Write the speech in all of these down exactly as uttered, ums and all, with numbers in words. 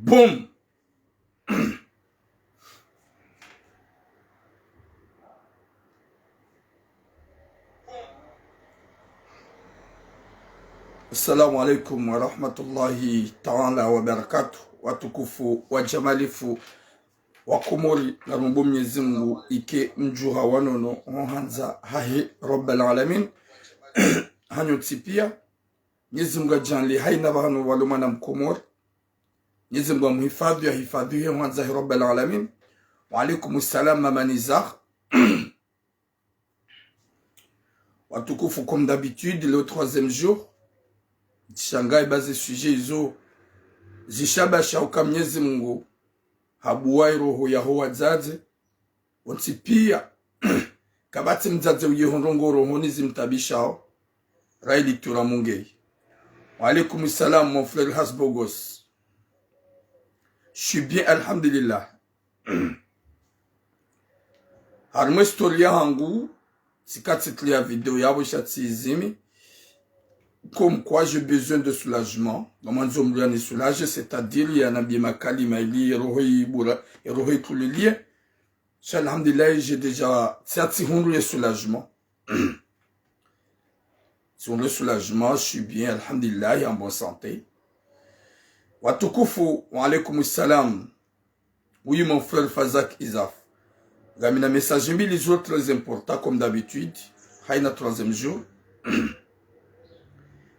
Boum. Assalamu alaikum wa rahmatullahi ta'ala wa barakatuh. Watukufu wa jamalifu wa Komori, na rombo Mnyezi Mungu ike mdjuha wa nono, ho handza hahe Rabbal Alamin. Hanyu tsi pia, Mnyezi Mungu adjanli haina pvahanu walo mwana Mkomori. Mnyezi Mungu amuhifadhi, ahifadhi he ho handza he Rabbal Alamin. Wa alaikum salam, Mama Nizar. Watukufu, comme d'habitude, le troisième jour. Tsishangayi ba ze sujet izo zishabasha uka Mnyezi Mungu habuwa iroho yaho wadzadze. Wontsi pia, kapvatsi mdzadze uye ho ndrongoo rohoni zimtabishao, raili tura mungei. Wa alaikum salam, mon frère Hasbogos. Je suis bien, alhamdulillah. Harimwa ye story yahangu, tsika titre ya video yapvo sha tsizimi. Comme quoi j'ai besoin de soulagement. Ngamwandzo mdru yani soulager, c'est-à-dire yanambie makalima ili ye roho ibura, ye roho itulilie. Sha alhamdulillah, j'ai déjà, tsihundru ye soulagement. Tsihundru ye soulagement, je suis bien, alhamdulillah, en bonne santé. Watukufu, wa alaikum salam. Oui, mon frère Fazak Izaf. Ngamina message mbili zo très important, comme d'habitude. Haina troisième jour.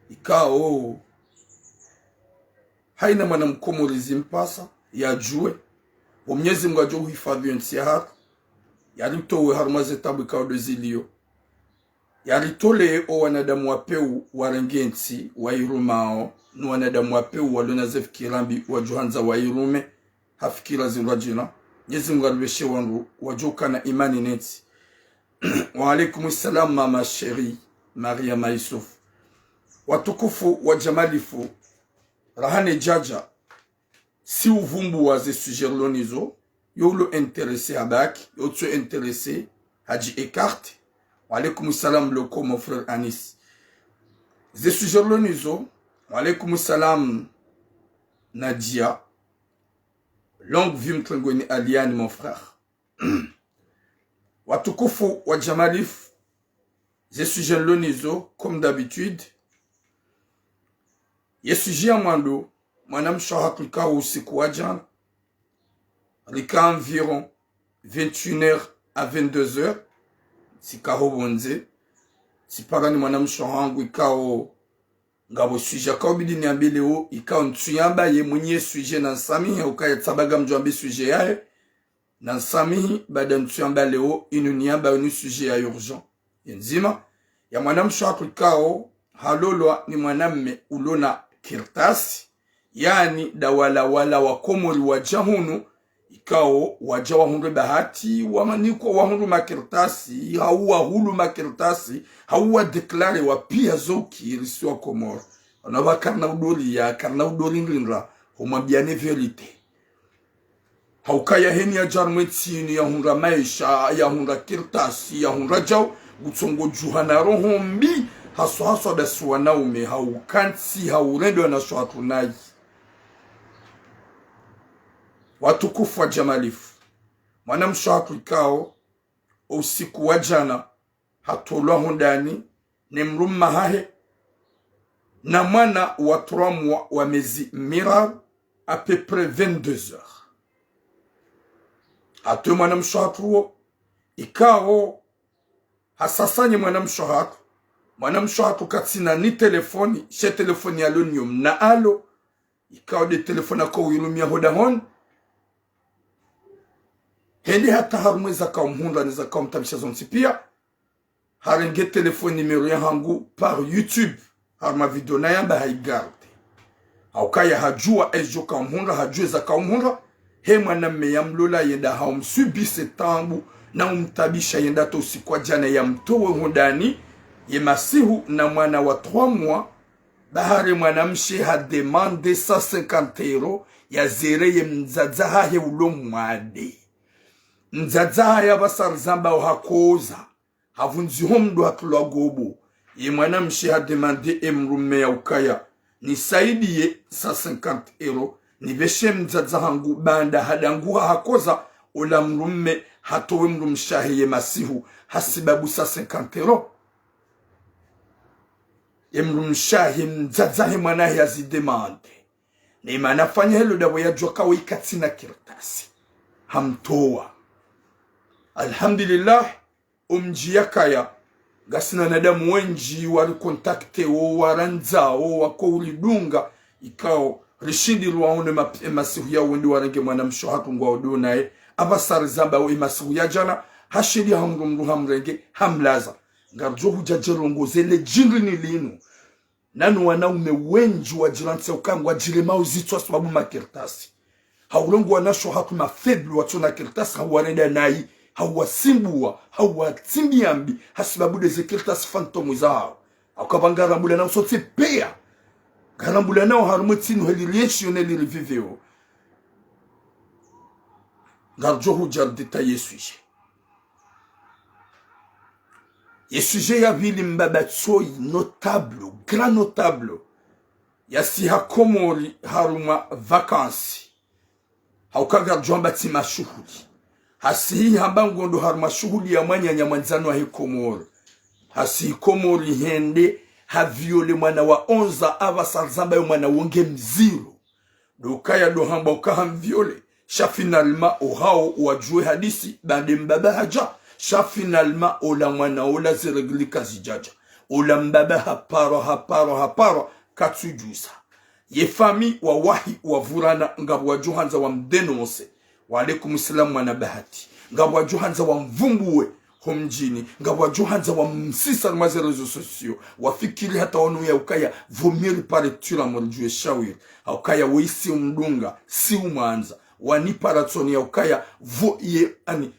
Ikao haina mwana Mkomori zimpasa yadjuwe. Wo Mnyezi Mungu adjo uhifadhi ye ntsi yahatru, yaritowe harumwa ze tabu ikao ndo zilio. Yaritoleye o wanadamu wa pewu warenge ntsi, wayirumao, no wanadamu wa pewu walona ze fikira mbi, wadjo handza wayirume ha fikira zindrwadjina. Mnyezi Mungu aripveshe wandru wadjo kana imani ne ntsi. Wa alaikum salam, Mama Chérie, Maria Maïsouf. Watukufu wa jamalifu, raha ne djadja, si uvumbuwa ze sujet rilo nizo, yo ulo intéressé habaki, yo tso intéressé, hadji écarté. Wa alaikum salam, Loko, mon frère Anis. Ze sujet rilo nizo, wa alaikum salam, Nadia. Longue vie mtrengweni Aliane, mon frère. Watukufu wa jamalifu, ze sujet rilo nizo, comme d'habitude. Ye sujet ya mwando, mwanamshe wahatru ikao usiku wa djana, rika environ vingt et une heures à vingt-deux heures, tsika ho pvondze, tsipara ni mwanamshe wahangu ikao ngapvo sujet ikao bidi niambe leo, ikao ntsuyamba ye mwenye sujet, na nsamihi, ukaya tsabaga mdjo ambe sujet yahe, na nsamihi, baada ntsuyamba leo, inu niamba inu sujet ya urgent. Ye ndzima ya mwanamshe wahatru ikao halolwa ni mwanamme ulona kartasi, yani nda wala wala wa Komori wadja hunu, ikao wadja wahundre bahati, wamanikwa wahundru makartasi, hau wahulu makartasi, hau wa déclaré wa pia zo ukiri si wa Komori. Ona ba karina udori ya, karina udori ndrindra, humwambiane vérité. Haukaya heni yadja harumwa ye ntsi inu yahundra maesha, yahundra kartasi, yahundra djau, ngutsongo djuha na roho mbi, haswa haswa ndasi wanaume, hauka ntsi, haurende wanashe wahatru nayi. Watukufu wa jamalifu, mwanamshe wahatru ikao, usiku wa djana, hatolwa ho ndani ne mdrumme wahahe, na mwana wa trois mois wa mezi miraru, à peu près vingt-deux heures. Hatowe mwanamshe wahatru wo, ikao hasasanye mwanamshe wahatru. Mwanamshe wahatru katsina ni telefoni, she telefoni yalo niyo mna alo, ikao nde telefoni akao uyirumia ho dahoni. Hende hata harumwa eza kao mhundra neza kao mtabisha zontsi pia. Harenge telefoni numéro yahangu par YouTube. Harumwa video nayamba hayi garde. Haukaya hadjuwa ezo kao mhundra, hadjuwa eza kao mhundra. He mwanamme yamlola yenda haumsubise tabu na umtabisha yenda hata usiku wa djana yamtowe ho ndani ye masihu na mwana wa trois mois. Bahari mwanamshe hademande cent cinquante euros yazere ye mdzadze wahahe ulo mwade. Mdzadze wahahe apvasa rizamba uhakoza. Havundziho mdru hatulwa gobo. Ye mwanamshe hademande e mdrumme ya ukaya nisaidiye cent cinquante euros, nipveshe mdzadze hangu, baanda hadanguha hakoza, ola mdrume hatowe mdrumshe wahe ye masihu, hasibabu sa cinquante euros. Ye mdrumshe wahe, mdzadze wahe mwana wahe yazidemande. Ne mana afanya helo dapvo yadjuwa kawe katsina kartasi. Hamtowa. Alhamdulillah, omdji yakaya, ngasina wanadamu wendji warikontakte, wo warandza, wo wako ulidunga, ikao rishindi rwaone map-, emasihu ya wende warenge mwanamshe hatru ngwao ndo naye, apvasa rizamba wo emasihu ya djana, hashindi hamdru mdru hamrenge, hamlaza. Ngaridjo hudja djerongoze le djindri ni linu. Nanu wanaume wendji wadjirantsi uka ngwadjiremao zitswa sababu makartasi. Haurongoa wanashe hatru ma faible watsona kartasi, hauwarenda nayi, hauwasimbua, hauwatsimbiambi, hasibabu de ze kartasi fantôme zahao. Hauka pvanu ngarambulanao sontsi pia. Ngarambulanao harumwa tsinu heli rienshio ne li riviveo. Ngaridjo hudja ridétailler sujet. Ye sujet ya pvili, mbaba Tsoyi, notable, grand notable, yasiha Komori harumwa vacances. Hauka ngaridjo hamba tsi mashuhuli. Hasihi hamba ngondo harumwa shuhuli ya mwananya mwandzani wahe Komori. Hasihi Komori hende, ha viole mwana wa onze ans, apvasa rizamba yo mwana wo nge mziro. Ndo ukaya ndo hamba uka ham viole. Sha finalement ohao wadjuwe hadisi, baanda mbaba hadja. Sha finalement ola mwana ola ze règles kazidjadja. Ola mbaba haparwa, haparwa, haparwa, katsudjusa. Ye famille wawahi wavurana ngapvo wadjo handza wamdénoncer. Wa alaikum salam mwana Bahati. Ngapvo wadjo handza wamvumbuwe ho mdjini, ngapvo wadjo handza wamsisa harumwa ze réseaux sociaux, wafikiri hata wanu ya ukaya, vaut mieux ripare tu la mordue shawiri, ha ukaya woyi si umdunga, si umwandza, wanipara tsoni ya ukaya, vo ye, ani,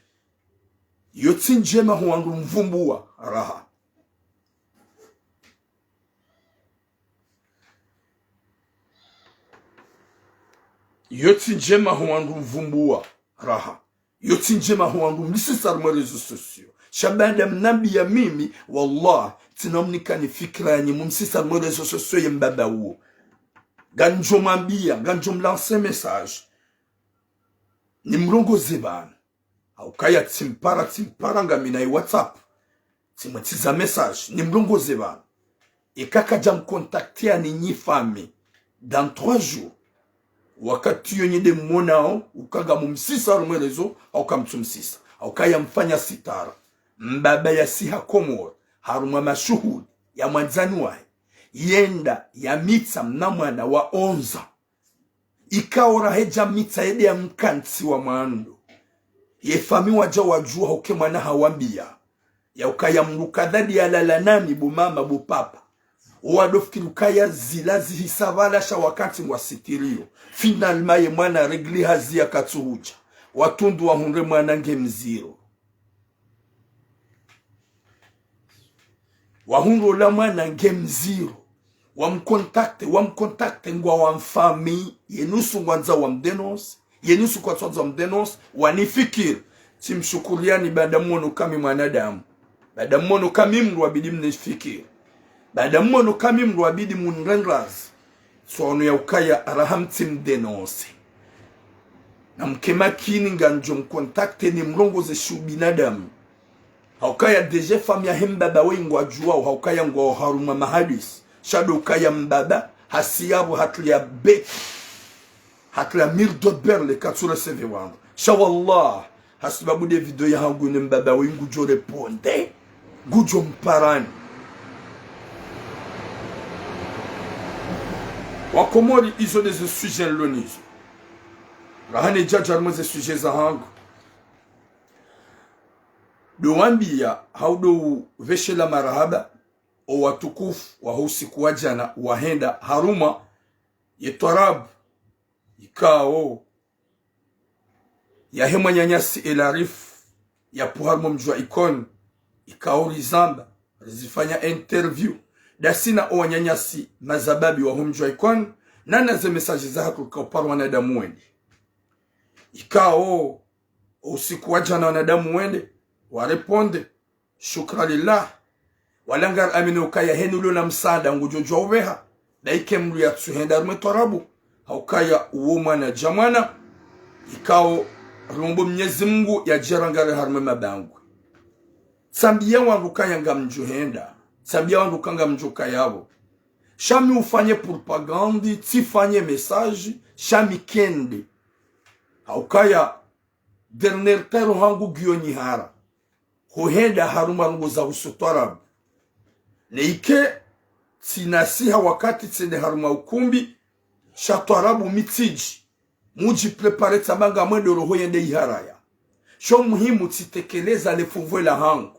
yo tsi ndjema ho wandru mvumbuwa, raha. Yo tsi ndjema ho wandru mvumbuwa, raha. Yo tsi ndjema ho wandru mlisisa harumwa réseaux sociaux. Sha baanda mnambiya mimi, wallah, tsina mnikani fikira yanyi mumsisa harumwa réseaux sociaux ye mbaba uwo. Ngandjo mwambiya, ngandjo mlancer message. Nimrongoze pvanu. Ha ukaya tsimpara, tsimpara ngamina ye WhatsApp. Tsimwetsiza message, nimrongoze pvanu. Eka kadja mcontacter ani nyi famille, dans trois jours, wakati yo nyi de mwonao uka ngamumsisa harumwa réseaux, hauka mtsumsisa, hauka yamfanya sitara. Mbaba yasiha Komori, harumwa mashuhuli ya mwandzani wahe, yenda yamitsa mna mwana wa onze ans. Ikao raha yadja mitsa yende yamkantsi wa mwando. Ye famille wadja wadjuwa hauka ye mwana hawambiya ya ukaya mdru kadha de yalala nami bo mama bo papa. Owa ndo fikiri ukaya zila zihisa pvala sha wakantsi ngwasitiriyo. Finalement ye mwana règles haziya katsuhudja. Watundu wahundre mwana nge mziro. Wahundro la mwana nge mziro. Wamcontacter, wamcontacter ngwao wa mfamille, ye nusu ngwandzao wamdénoncer, ye nusu kwatswandzao wamdénoncer, wanifikiri. Tsimshukuriani baanda mwono uka mi mwanadamu. Baanda mwono uka mi mdru wabidi mnifikiri. Baanda mwono uka mi mdru wabidi munrendrazi. Tsono ya ukaya raha mtsimdénoncer. Na mke makini ngandjo mcontacter nimrongoze shu binadamu. Ha ukaya déjà famille yahe mbaba woyi ngwadjuwao, ha ukaya ngwao harumwa mahadisi. Sha ndo ukaya mbaba, hasiya pvo hatru ya beki. Hatru ya mur de berle katsu recevoir wandru. Sha wallah, hasibabu de vidéo yahangu ne mbaba woyi ngudjo répondre, ngudjo mparani. Wakomori, izo de ze sujet nilo nizo. Raha nidjadja harumwa ze sujet zahangu. Ndo wambiya, hau ndo upveshela marahaba, o watukufu, waho usiku wa djana, wahenda, harumwa, ye twarabu, ikao, yahe mwananyasi El Arif, yapvo harumwa mdji wa Ikoni, ikao rizamba, rizifanya interview, ndasi na o wananyasi mazababi waho mdji wa Ikoni, na na ze message zahatru ka upara wanadamu wende. Ikao, o usiku wa djana wanadamu wende, warépondre, shukra lillah. Wala ngari amini ukaya heni ulo na msaada ngudjo djuwa upveha. Dayike mdru yatsuhenda harumwa ye twarabu. Haukaya uwo mwana dja mwana, ikao rombo Mnyezi Mungu yadje rangare harumwa mabangwe. Tsambiya wandru kaya ngamdjo henda. Tsambiya wandru ka ngamdjo kaya yapvo. Sha mi ufanye propagande, tsifanye message, sha mi kende. Haukaya dernier tero hangu ngiyo nyihara. Hohenda harumwa ndrongoo za uhusu twarabu. Neike tsinasiha wakati tsende harumwa ukumbi, sha twarabu mi tsidji. Mudji préparer tsamba ngamwendo roho yende iharaya. Sho muhimu tsitekeleza le funvwe la hangu.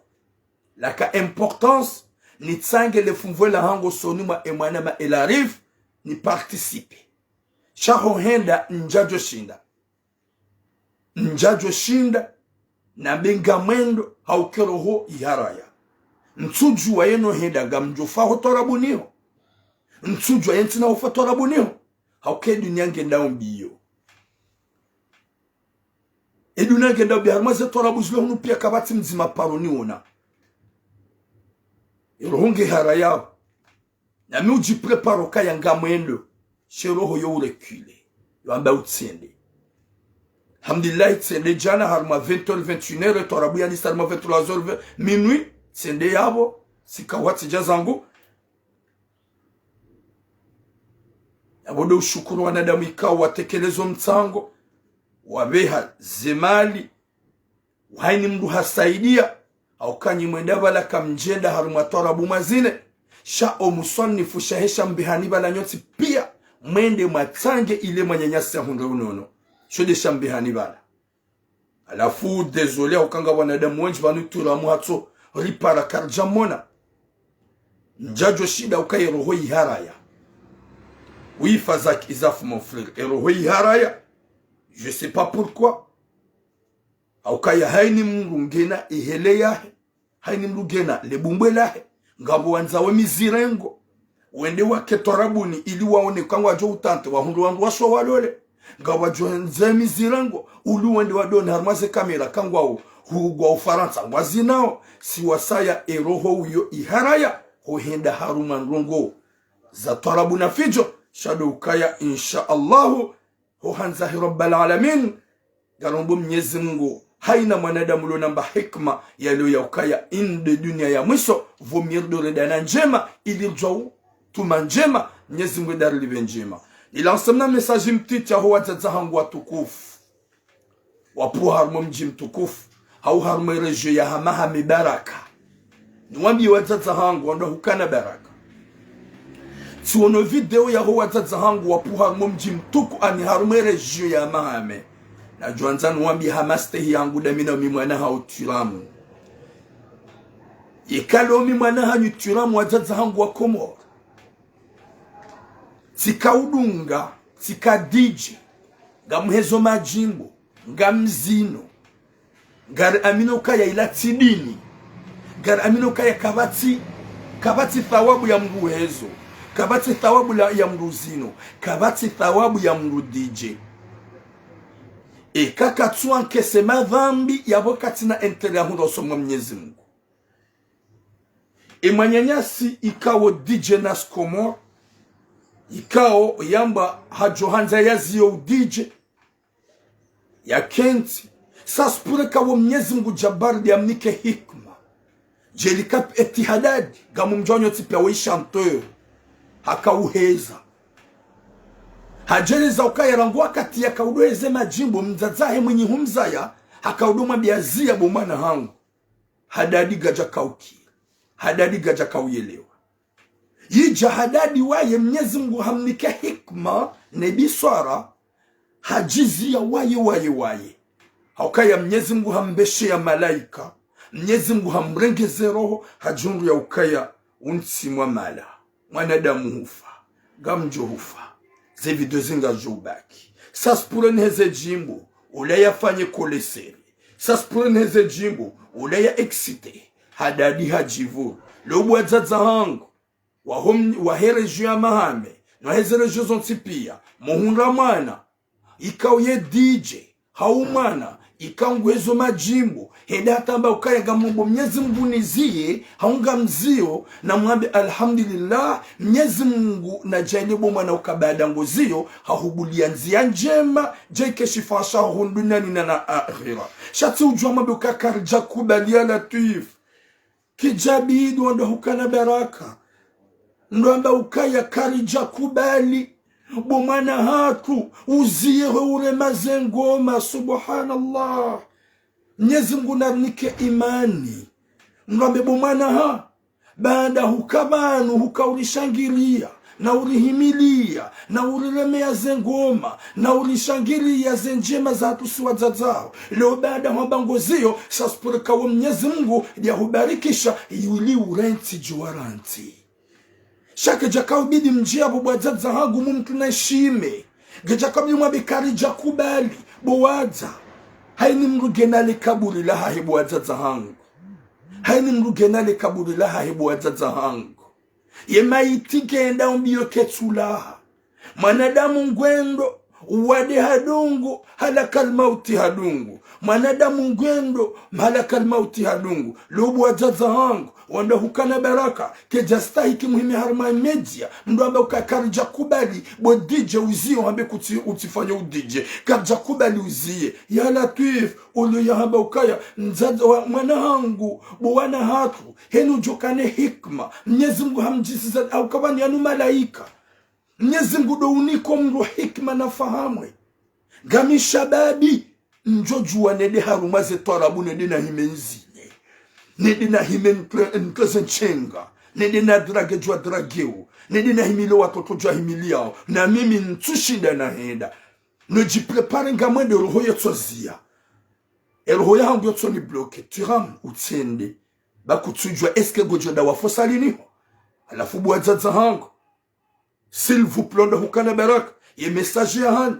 Laka importance, nitsange le funvwe la hangu usoni mwa emwana ma elarif, ni participer. Sha hohenda ndjadjo shinda. Ndjadjo shinda, nambe ngamwendo, hauka eroho iharaya. Ntsudjuwa yeno henda ngamdjo fa ho twarabu niho. Ntsudjuwa ye ntsina ufa twarabu niho. Hauka edunia ngendao mbiyo. Edunia ngendao mbiyo, harumwa ze twarabu zilo hunu piya kapvatsi mdzima paro niona. Eroho ngeharayao. Na mi udji préparer ukaya ngamwendo. She roho yo ureculer. Yo amba utsende. Alhamdulillah, tsende djana harumwa vingt heures, vingt et une heures, twarabu yalisa harumwa vingt-trois heures, vingt, minuit, tsende yapvo, tsika watsi dja zangu. Yapvo ndo ushukuru wanadamu ikao watekelezo mtsango, wapveha zemali, wahayini mndru hasaidiya, hauka nyi mwenda pvala kamdjenda harumwa twarabu mazine, sha omuswanifu shahe shambihani pvala nyontsi piya, mwende mwatsange ile mwananyasi yahundre unono. Sho nde shambihani pvala. Halafu, désolé, hauka nga wanadamu wendji pvanu twarabu hatso ripara karidja mona. Ndjadjo shinda ukaya eroho iharaya. Oui, Fazak Izaf, mon frère, eroho iharaya. Je sais pas pourquoi. Haukaya hayini mndru ngena ehele yahe, hayini mndru ngena lebumbwe lahe, ngapvo wandza we mizirengo, wende wake twarabuni ili waone ka ngwadjo utante wahundru wandru washo walole, ngapvo wadjo wandza mizirengo, uli wende wadone harumwa ze kamera ka ngwao hugwa Ufarantsa ngwazinao, si wasaya eroho uyo iharaya, hohenda harumwa ndrongoo za twarabu na fidjo, sha ndo ukaya, insha Allahu, ho handza he Rabbal Alamin, ngarombo Mnyezi Mungu, hayina mwanadamu lo namba hikma, yalo ya ukaya inde dunia ya mwiso, pvo mi ridjo renda na ndjema, ili ridjo tuma ndjema, Mnyezi Mungu nda rilipve ndjema. Nilanse mna message mtiti yaho wadzadze hangu watukufu. Wapvo harumwa mdji mtukufu, hau harumwa région ya Hamahame baraka. Niwambiye wadzadze hangu, wandru hukana baraka. Tsiono video yaho wadzadze hangu wapvo harumwa mdji mtukufu, ani harumwa région ya Hamahame. Nadjo andza niwambiye ha mastehi yangu dami na mi mwana hawo Twiramu. Yeka lo mi mwana hanyu Twiramu wadzadze hangu wa Komori. Tsika udunga, tsika D J, ngamhezo madjimbo, ngamzino. Ngari amino ukaya ila tsi dini. Ngari amino ukaya kapvatsi, kapvatsi thawabu ya mndru hezo. Kapvatsi thawabu la, ya mndru zino. Kapvatsi thawabu ya mndru D J. Eka katsuwa nkese madhambi yapvo katsina intérêt ya hundra usoni mwa Mnyezi Mungu. E mwananyasi ikao D J Nas Komor, ikao yamba hadjo handza yaziyo u D J, yakentsi, ça se pourrait kawo Mnyezi Mungu Jabbar nde amnike hikma. Djeli kap etihadadi, ngamu mdjo nyontsi piya we chanteur, haka uheza. Hadjeleza ukaya rangu wakati yaka udo heze madjimbo, mdzadze hahe mwinyi humzaya, haka udo mwambiya ziya bo mwana hangu. Hadadi gadja kaukiri. Hadadi gadja kauyelewa. Yidja Hadadi waye Mnyezi Mungu hamnike hikma ne biswara, hadjiziya waye, waye, waye. Haukaya Mnyezi Mungu hambesheya malaika. Mnyezi Mungu hamrengeze roho, hadjundu ya ukaya untsi mwa mala. Mwanadamu hufa. Ngamdjo hufa. Ze video zingadjo ubaki. Ça se pourrait niheze djimbo, ula yafanye koleseri. Ça se pourrait niheze djimbo, ula ya excité. Hadadi hadjivu. Lo bo wadzadze hangu. Waho m-, wahe région ya Hamahame. No heze région zontsi piya. Muhundra mwana. Ikao ye D J, hau mwana, Ika nguhezo madjimbo, hende hata amba ukaya ngamombo Mnyezi Mungu niziye, hau ngamziyo, namwambe alhamdulillah, Mnyezi Mungu nadjaanlie bo mwana uka baada ngoziyo, hahubulia ndziya ndjema, djaike shifa shaho duniani na, na akhira. Sha tsi udjua mwambe uka karidjakubali ya Latwif. Kidjabidi wandru hukana baraka. Ndo amba ukaya karidjakubali bo mwana hatru uziye hwe urema ze ngoma, subhanallah. Mnyezi Mungu narinike imani. Ndo ambe bo mwana ha, baada huka pvanu huka urishangilia, na urihimilia, na uriremeya ze ngoma, na urishangilia ze ndjema zahatru si wadzadze haho. Leo baada hwamba ngoziyo, sha sipvurika wo Mnyezi Mungu, ndiya hubarikisha, ili urantsi djuwa rantsi. Sha kedjaka ubidi mdjiya bo wadzadze hangu mumtru na shime. Kedjaka ubidi mwambe karidjakubali, bo wadza. Haini mdru ngena le kaburi lahahe bo wadzadze hangu. Haini mdru ngena le kaburi lahahe bo wadzadze hangu. Ye maiti kenda umbiyo ketsulaha. Mwanadamu ngwendo, uwade hadungu, halakal mauti hadungu. Mwanadamu ngwendo, halakal mauti hadungu. Leo bo wadzadze hangu, wandru hukana baraka, kedjastahiki muhime harumwa media, mdru amba uka karidjakubali, bo D J uziye, hambe kutsi, utsifanye u D J. Karidjakubali uziye. Ya Latwif, ulo ya hamba ukaya, mdzadze wa, mwana hangu, bo wana hatru, henu djokane hikma. Mnyezi Mungu hamdjisiza, hauka pvanu yanu malaika. Mnyezi Mungu ndo uniko mdru hikma na fahamu. Ngami shababi, ndjodjuwa nende harumwa ze twarabu nende nahime nzine. Nende nahime ntwe, ntwe ze ntsenga. Nende nadrage djwa drageo. Nende nahimile watoto djwa himiliao. Na mimi ntsushinda nahenda. Nodjiprépare ngamwendo roho yotsoziya. E roho yahangu yotsoni bloqué. Tiram, utsende. Ba kutsudjuwa est-ce que ngodjo nda wafosa lini ho. Halafu bo wadzadze hangu. S'il vous plaît, wandru hukana baraka, ye message ya hanyu,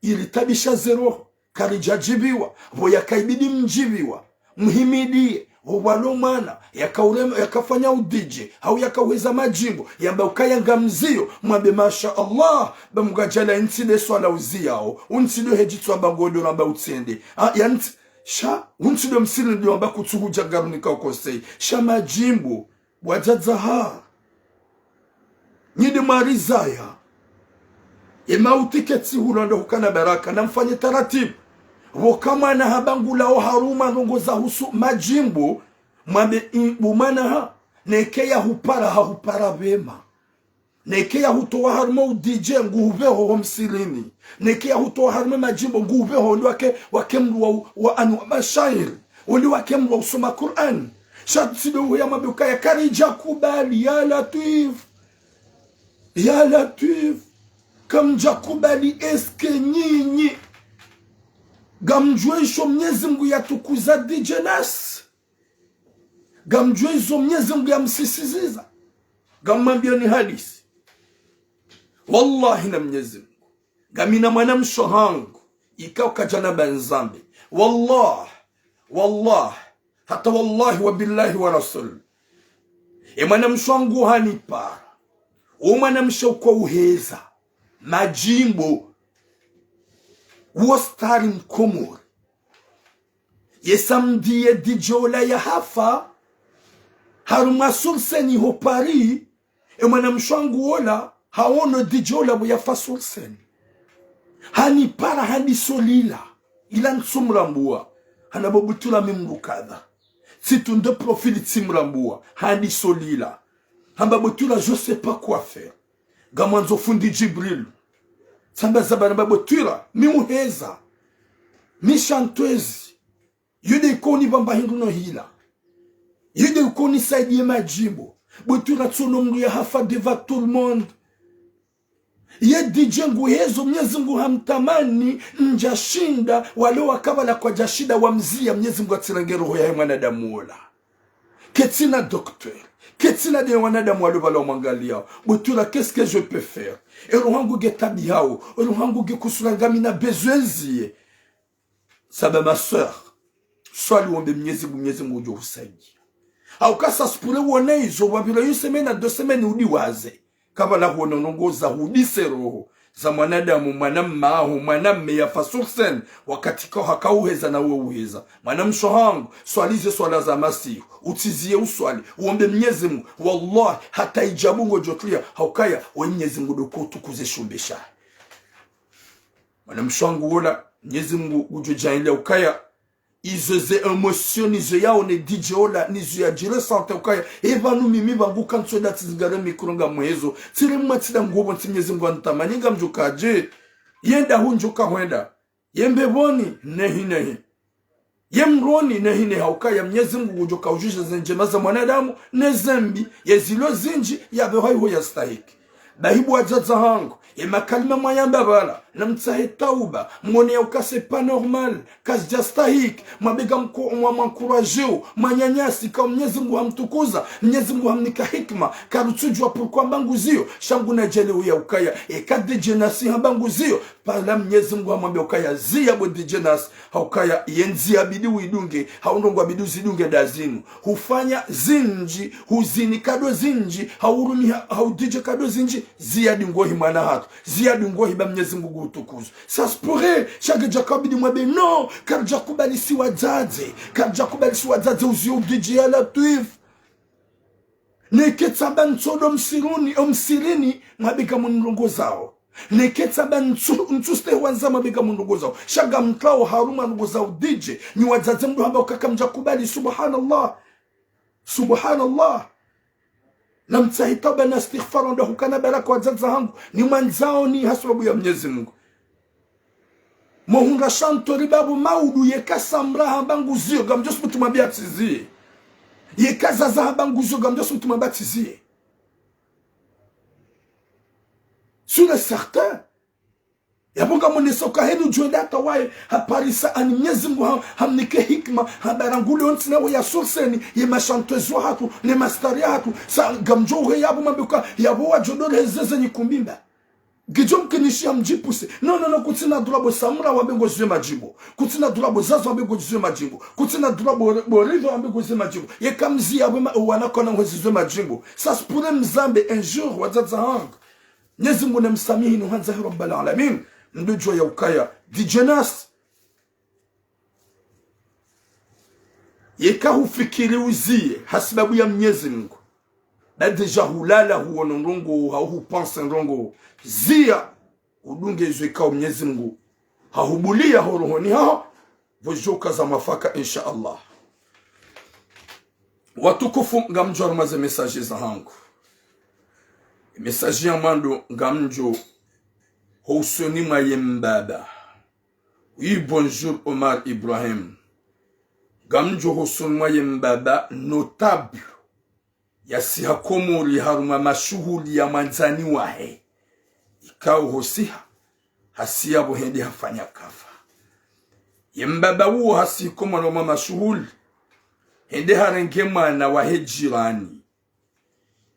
iritabisha ze roho, karidjadjibiwa, pvo yakaibidi mdjibiwa, muhimidiye, pvo pvalo mwana, yaka urema, yakafanya u D J, hau yakauheza madjimbo, yamba ukaya ngamziyo, mwambe masha Allah, ba mgadjala ntsi nde swala uziyao, untsi ndo hedjitswa ba ngondo ramba utsende. Ah, ya ntsi, sha, untsi ndo msiri ndo amba kutsuhudja ngarunika ukosei, sha madjimbo, bo wadzadze ha. Nyi nde mwarizaya. Ye mauti ketsi hula ndo hukana baraka, namfanye taratibu. Pvoka mwana habangulao harumwa ndrongo zahusu madjimbo, mwambe i, bo mwana ha, neke yahupara, hahupara pvema. Neke yahutowa harumwa u D J nguhupveho ho msirini. Neke yahutowa harumwa madjimbo nguhupveho ndi wake, wake mdru wa, wa anu wa mashairi. Undi wake mdru wa usoma Qur'an. Sha tsi ndo uhuya mwambe ukaya karidjakubali, ya Latwif. Ya Latwif. Kamdjakubali est-ce que nyinyi ngamdjuwa isho Mnyezi Mungu yatukuza D J Nas. Ngamdjuwa izo Mnyezi Mungu yamsisiziza. Ngamwambiyoni hadisi. Wallahi na Mnyezi Mungu. Ngamina mwanamshe hangu. Ikao kadjana ba nzambe. Wallah. Wallah. Hata wallahi wa billahi wa rasul. E mwanamshe hangu hanipara. O mwanamshe uko uheza. Madjimbo. Wo stari mkomori. Ye samedi ye D J ola yahafa, harumwa sur scène ho Paris, e mwanamshe wangu ola, haono D J ola pvo yafa sur scène. Hanipara handiso lila, ila ntsumrambuwa, hanamba bo Butula mi mdru kadha. Tsitunde profil tsimrambuwa, handiso lila. Hamba bo Butula, je sais pas quoi faire. Ngamwandzo fundi Djibril. Tsamba zaba namba bo Butula, mi uheza. Mi chanteuse. Yo nde iko unipvamba hindru no hila. Yo nde iko unisaidiye madjimbo. Bo Butula tsono mdru yahafa devant tout le monde. Ye D J nguhezo Mnyezi Mungu hamtamani ndjashinda, wale wakapvala kwadjashinda wamziya Mnyezi Mungu atsirenge roho yahe mwanadamu ola. Ketsina docteur. Ketsina nde wanadamu wale pvala wamwangaliyao. Bo Butula, qu'est-ce que je peux faire? E roho yangu nge tabu hawo. E roho yangu nge kusura ngamina besoin ziye. Saba ma sœur. Swali wombe Mnyezi Mungu, Mnyezi Mungu udjo husaidiya. Hauka ça se pourrait wone izo, wapvira une semaine à deux semaines udiwaze. Kapvala huona ndrongo za hudise roho. za mwanadamu, mwanamme aho, mwanamme yafa sur scène, wakati kao hakauheza nawe uheza. Mwanamshe hangu, swali ze swala za masihu, utsiziye uswali, uombe Mnyezi Mungu, wallahi, hata ijabu ngodjotria, haukaya, we Mnyezi Mungu ndo utukuze shumbe shahe. Mwanamshe hangu wola, Mnyezi Mungu ngudjo djaanlia ukaya, izo ze émotion, nizo yaone D J ola, nizo yadjiressentir ukaya, e pvanu mimi pvangu kantsu eda tsizingare micro ngamwezo, tsiremwa tsida ngobo ntsi Mnyezi Mungu anitamani ngamdjo kaje, yenda hundjo kahwenda, ye mbepvoni, nehi nehi. Ye mroni, nehi nehi, haukaya Mnyezi Mungu ngudjo kaujudja ze ndjema za mwanadamu, ne zembi, ye zilo zindji, yapve haiho yastahiki. Bahi bo wadzadze hangu, ye makalima mwayamba pvala, namtsahe tauba, mwone yauka c'est pas normal, kazidjastahiki, mwabega mko-, mwa-, mwankurajeo, mwananyasi, kao Mnyezi Mungu hamtukuza, Mnyezi Mungu hamnika hikima, karutsudjua pourquoi mbangu ziyo, sha ngunadjelewo yaukaya, eka D J Nas hamba ngu ziyo, pvala Mnyezi Mungu hamwambia ukaya ziya bo D J Nas, haukaya ye ndziya bidi uidunge, hau ndrongoo bidi uzidunge nda zinu. Hufanya zindji, huzini kado zindji, haurumiha, hau D J kado zindji, ziya dingohi mwana hatru, ziya dingohi ba Mnyezi Mungu ngutukuzwa. Ça se pourrait, sha ngedjaka bidi mwambe non, karidjakubali si wadzadze, karidjakubali si wadzadze uziyo u D J ya Latwif. Neke tsamba ntsodo msiruni, o msirini, mwabega mndrongoo zao. Neke tsamba ntsu-, ntsustehi wandza mwabega mndrongoo zao. Sha ngamtrao harumwa ndrongoo zao D J. Nyi wadzadze mdo hamba ukaya kamdjakubali, subhanallah. Subhanallah. Namtsahe tauba na istighfar ndo hukana baraka wadzadze hangu. Nimwandzao ni hasababu ya Mnyezi Mungu. Mohundra shantori babu maudu yeka Samra hamba ngu ziyo, ngamdjo subutu mwambia tsiziye. Yeka Zaza hamba ngu ziyo, ngamdjo subutu mwambia tsiziye. Sûr et certain. Yapvo ngamoneso ka henu djwenda hata waye, haparisa ani Mnyezi Mungu ha-, hamnike hikima, habarangule ontsi nawe ya sur scène, ye mashantezo hatru, ne mastar ya hatru, sa ngamdjo uhe yapvo mwambe uka, yapvo wadjo dore hezeze nyikumbimba. Ngidjo mkinishi ya mdjipuse. Non, non, non, kutsina droit bo Samra wambe ngozwe madjimbo. Kutsina droit bo Zaza wambe ngozwe madjimbo. Kutsina droit bo, bo Rido wambe ngozwe madjimbo. Yeka mzi yapvo ma-, wana kona ngozwe madjimbo. Ça se pourrait mzambe un jour, wadzadze hangu. Mnyezi Mungu namsamihi nuhandzahi Rabbal Alamin. Mdo djua yaukaya. D J Nas. Yeka hufikiri uziye, hasababu ya Mnyezi Mungu. Ba déjà hulala huono ndrongoo, hau hupanse ndrongoo. Ziya, udunge izo ikao Mnyezi Mungu hahubuliya ho rohoni haho, pvo djoka za mwafaka, insha Allah. Watukufu, ngamdjo harumwa ze message zahangu. Message ya mwando ngamdjo ho usoni mwa ye mbaba. Oui, bonjour Omar Ibrahim. Ngamdjo ho usoni mwa ye mbaba notable yasiha Komori harumwa mashuhuli ya mwandzani wahe. Ikao hosiha, hasiya pvo hende hafanya kafa. Ye mbaba uwo hasihi Komori harumwa mashuhuli, hende harenge mwana wahe jirani.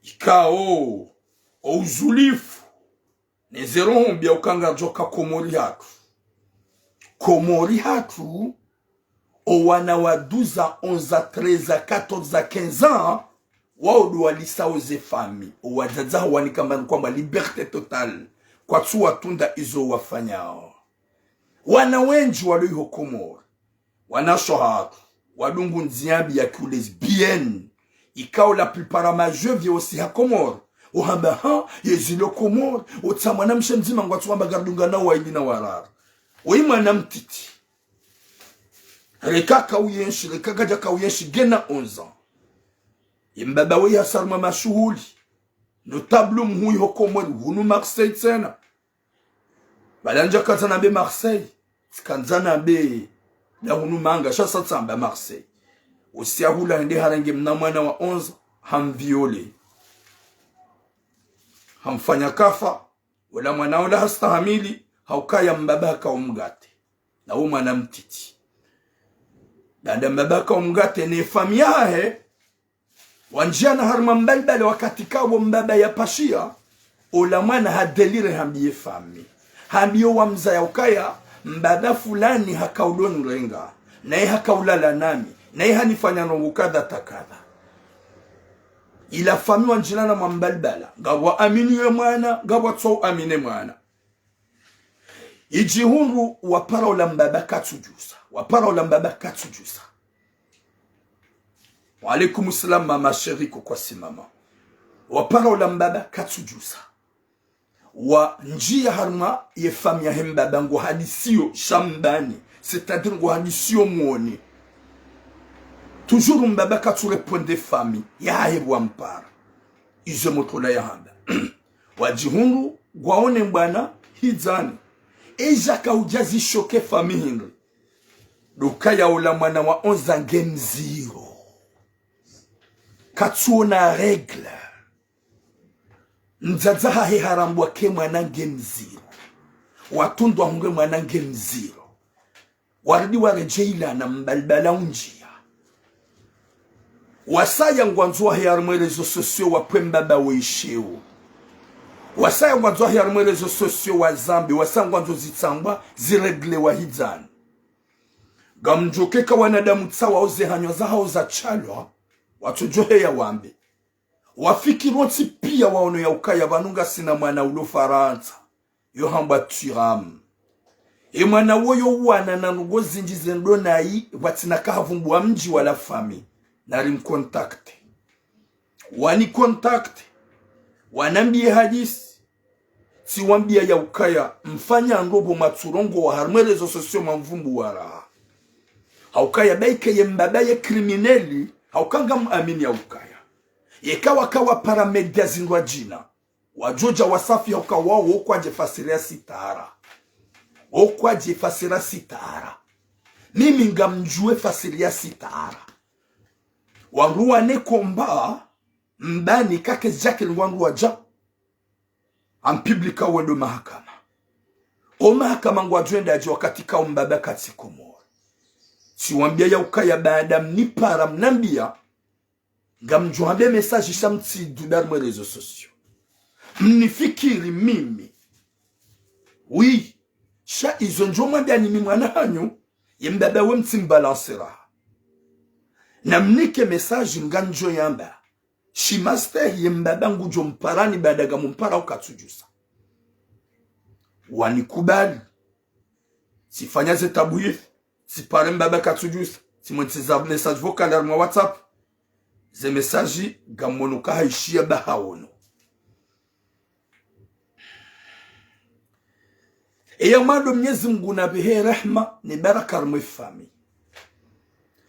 Ikao, o uzulifu, ne ze roho mbi ya uka ngardjoka Komori hatru. Komori hatru, o wana wa douze ans, onze ans, treize ans, quatorze ans, quinze ans, wao ndo walisao ze famille. O wadzadze hawo wanika mbani kwamba liberté totale. Kwatsu watunda izo wafanyao. Wana wendji walo iho Komori. Wanashe hatru, wadungu ndziya mbi ya ki u lesbienne. Ikao la plupart ya ma jeunes vieux wasiha Komori. Uhamba ha, ye zilo Komori, otsa mwanamshe mdzima ngwatsu wamba ngaridungana wayili na wararu. Oyi mwana mtiti. Reka kauyenshi, reka kadja kauyenshi, ngena onze ans. Ye mbaba we hasa harumwa mashuhuli. Notable muhuu iho Komori, hunu Marseille tsena. Bala ndjakandza nambe Marseille, tsikandza nambe nda hunu manga, sha sa tsamba Marseille. Usiya hula hende harenge mna mwana wa onze, hamviole. Hamfanya kafa, ola mwana ola hastahamili, haukaya mbaba haka umgate. Na wo mwana mtiti. Baanda mbaba haka umgate, ne famille yahahe, wandjiana harumwa mbalibali wakati kawo mbaba yapashiya, ola mwana ha déliré hambiye famille. Hambiye wamzaya ukaya, mbaba fulani haka udonirenga, naye haka ulala nami, naye hanifanya ndrongo kadha ta kadha. Ila famille wandjiana mwa mbalibala, ngapvo amini ye mwana, ngapvo tso amini mwana. Idjihundru wapara ola mbaba katsudjusa. Wapara ola mbaba katsudjusa. Wa alaikum salam, mama chérie, kukwasi mama. Wapara ola mbaba katsudjusa. Wandjiya harumwa ye famille yahe mbaba ngwahadisiyo shambani. C'est-à-dire ngwahadisiyo mwoni. Toujours mbaba katsu répondre famille yahahe wampara. Izo motro la yahamba. Wadjihundru ngwaone mbwana hidzani. Edja kaudja zichoquer famille hindri. Ndo ukaya ola mwana wa onze ans nge mziro. Katsuona règle. Mdzadze hahe harambwa ke mwana nge mziro. Watrundwa hunge mwana nge mziro. Warudi waredjeyi lana mbalibala undjiya. Wasaya ngwandzo wahe harumwa réseaux sociaux wapve mbaba wesheo. Wasaya ngwandzo wahe harumwa réseaux sociaux wazambe, wasaya ngwandzo zitsambwa zirègle wa hidzani. Ngamdjo keka wanadamu tsawa oze hanywa zahao zatsalwa, watsodjoheya wambe. Wafikiri wontsi piya waono ya ukaya pvanu ngasina mwana ulo Farantsa. Yo hambwa Thuram. Ye mwana woyo uwana na ndrongoo zindji zendro nayi, pvatsina kahavumbua mdji wala famille. Nari mcontacter. Wanicontacter. Wanambiye hadisi. Tsiwambiya ya ukaya, mfanya ndro pvo mwatsurongowa harumwa réseaux sociaux mwamvumbuwa raha. Ha ukaya baike ye mbaba ye criminel, ha uka ngamuamini ya ukaya. Yeka waka wapara média zindrwadjina. Wadjodja wasafi ha uka wao wokwadje fasiri ya sitara. Wokwadje fasiri ya sitara. Mimi ngamdjuwe fasiri ya sitara. Wandru wane komba, mbani kake zidjakiri ngwandru wadja. Ampublika wendo mahakama. O mahakama ngwadjo wenda dje wakati kao mbaba katsi Komori. Tsiwambiya ya ukaya baada mnipara mnambiya. Ngamdjo hambe message sha mtsidjuda harumwa réseaux sociaux. Mnifikiri mimi. Oui. Sha izo ndjo mwambiya ni mi mwana hanyu. Ye mbaba we mtsimbalancer raha. Na mnike message ngamdjo yamba. Shi master ye mbaba ngudjo mparani baada ngamumpara ukatsudjusa. Wanikubali. Tsifanya ze tabu hizi. Tsipare mbaba katsudjusa. Tsimwentsi za message vocal harumwa WhatsApp. Ze message ngamono kahaishiya bahaono. Eya mwando Mnyezi Mngu napvehe rehma ne baraka harumwa ye famille.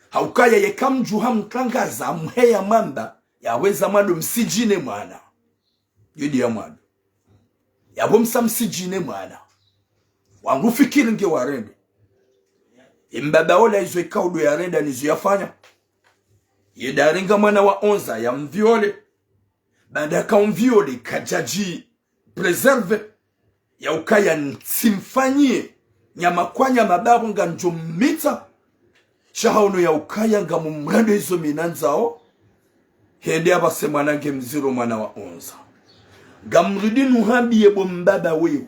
Ha ukaya yeka mdjuha mtrangaza mheya mwamba, yaweza mwando msidjine mwana. Yodi ya mwando. Yapvo msa msidjine mwana. Wangu fikiri nge warende. Ye mbaba ola izo ikao ndo yarenda nizo yafanya. Ye ndarenga mwana wa onze ans yamviole. Baada kaumviole kadjadji préserver. Ya ukaya ntsimfanyiye. Nyama kwa nyama babu ngamdjo mmitsa. Sha haono ya ukaya ngamumrando izo mi nandzao. Hende apvase mwana nge mziro mwana wa onze ans. Ngamrudi nuhambiye bo mbaba wewe.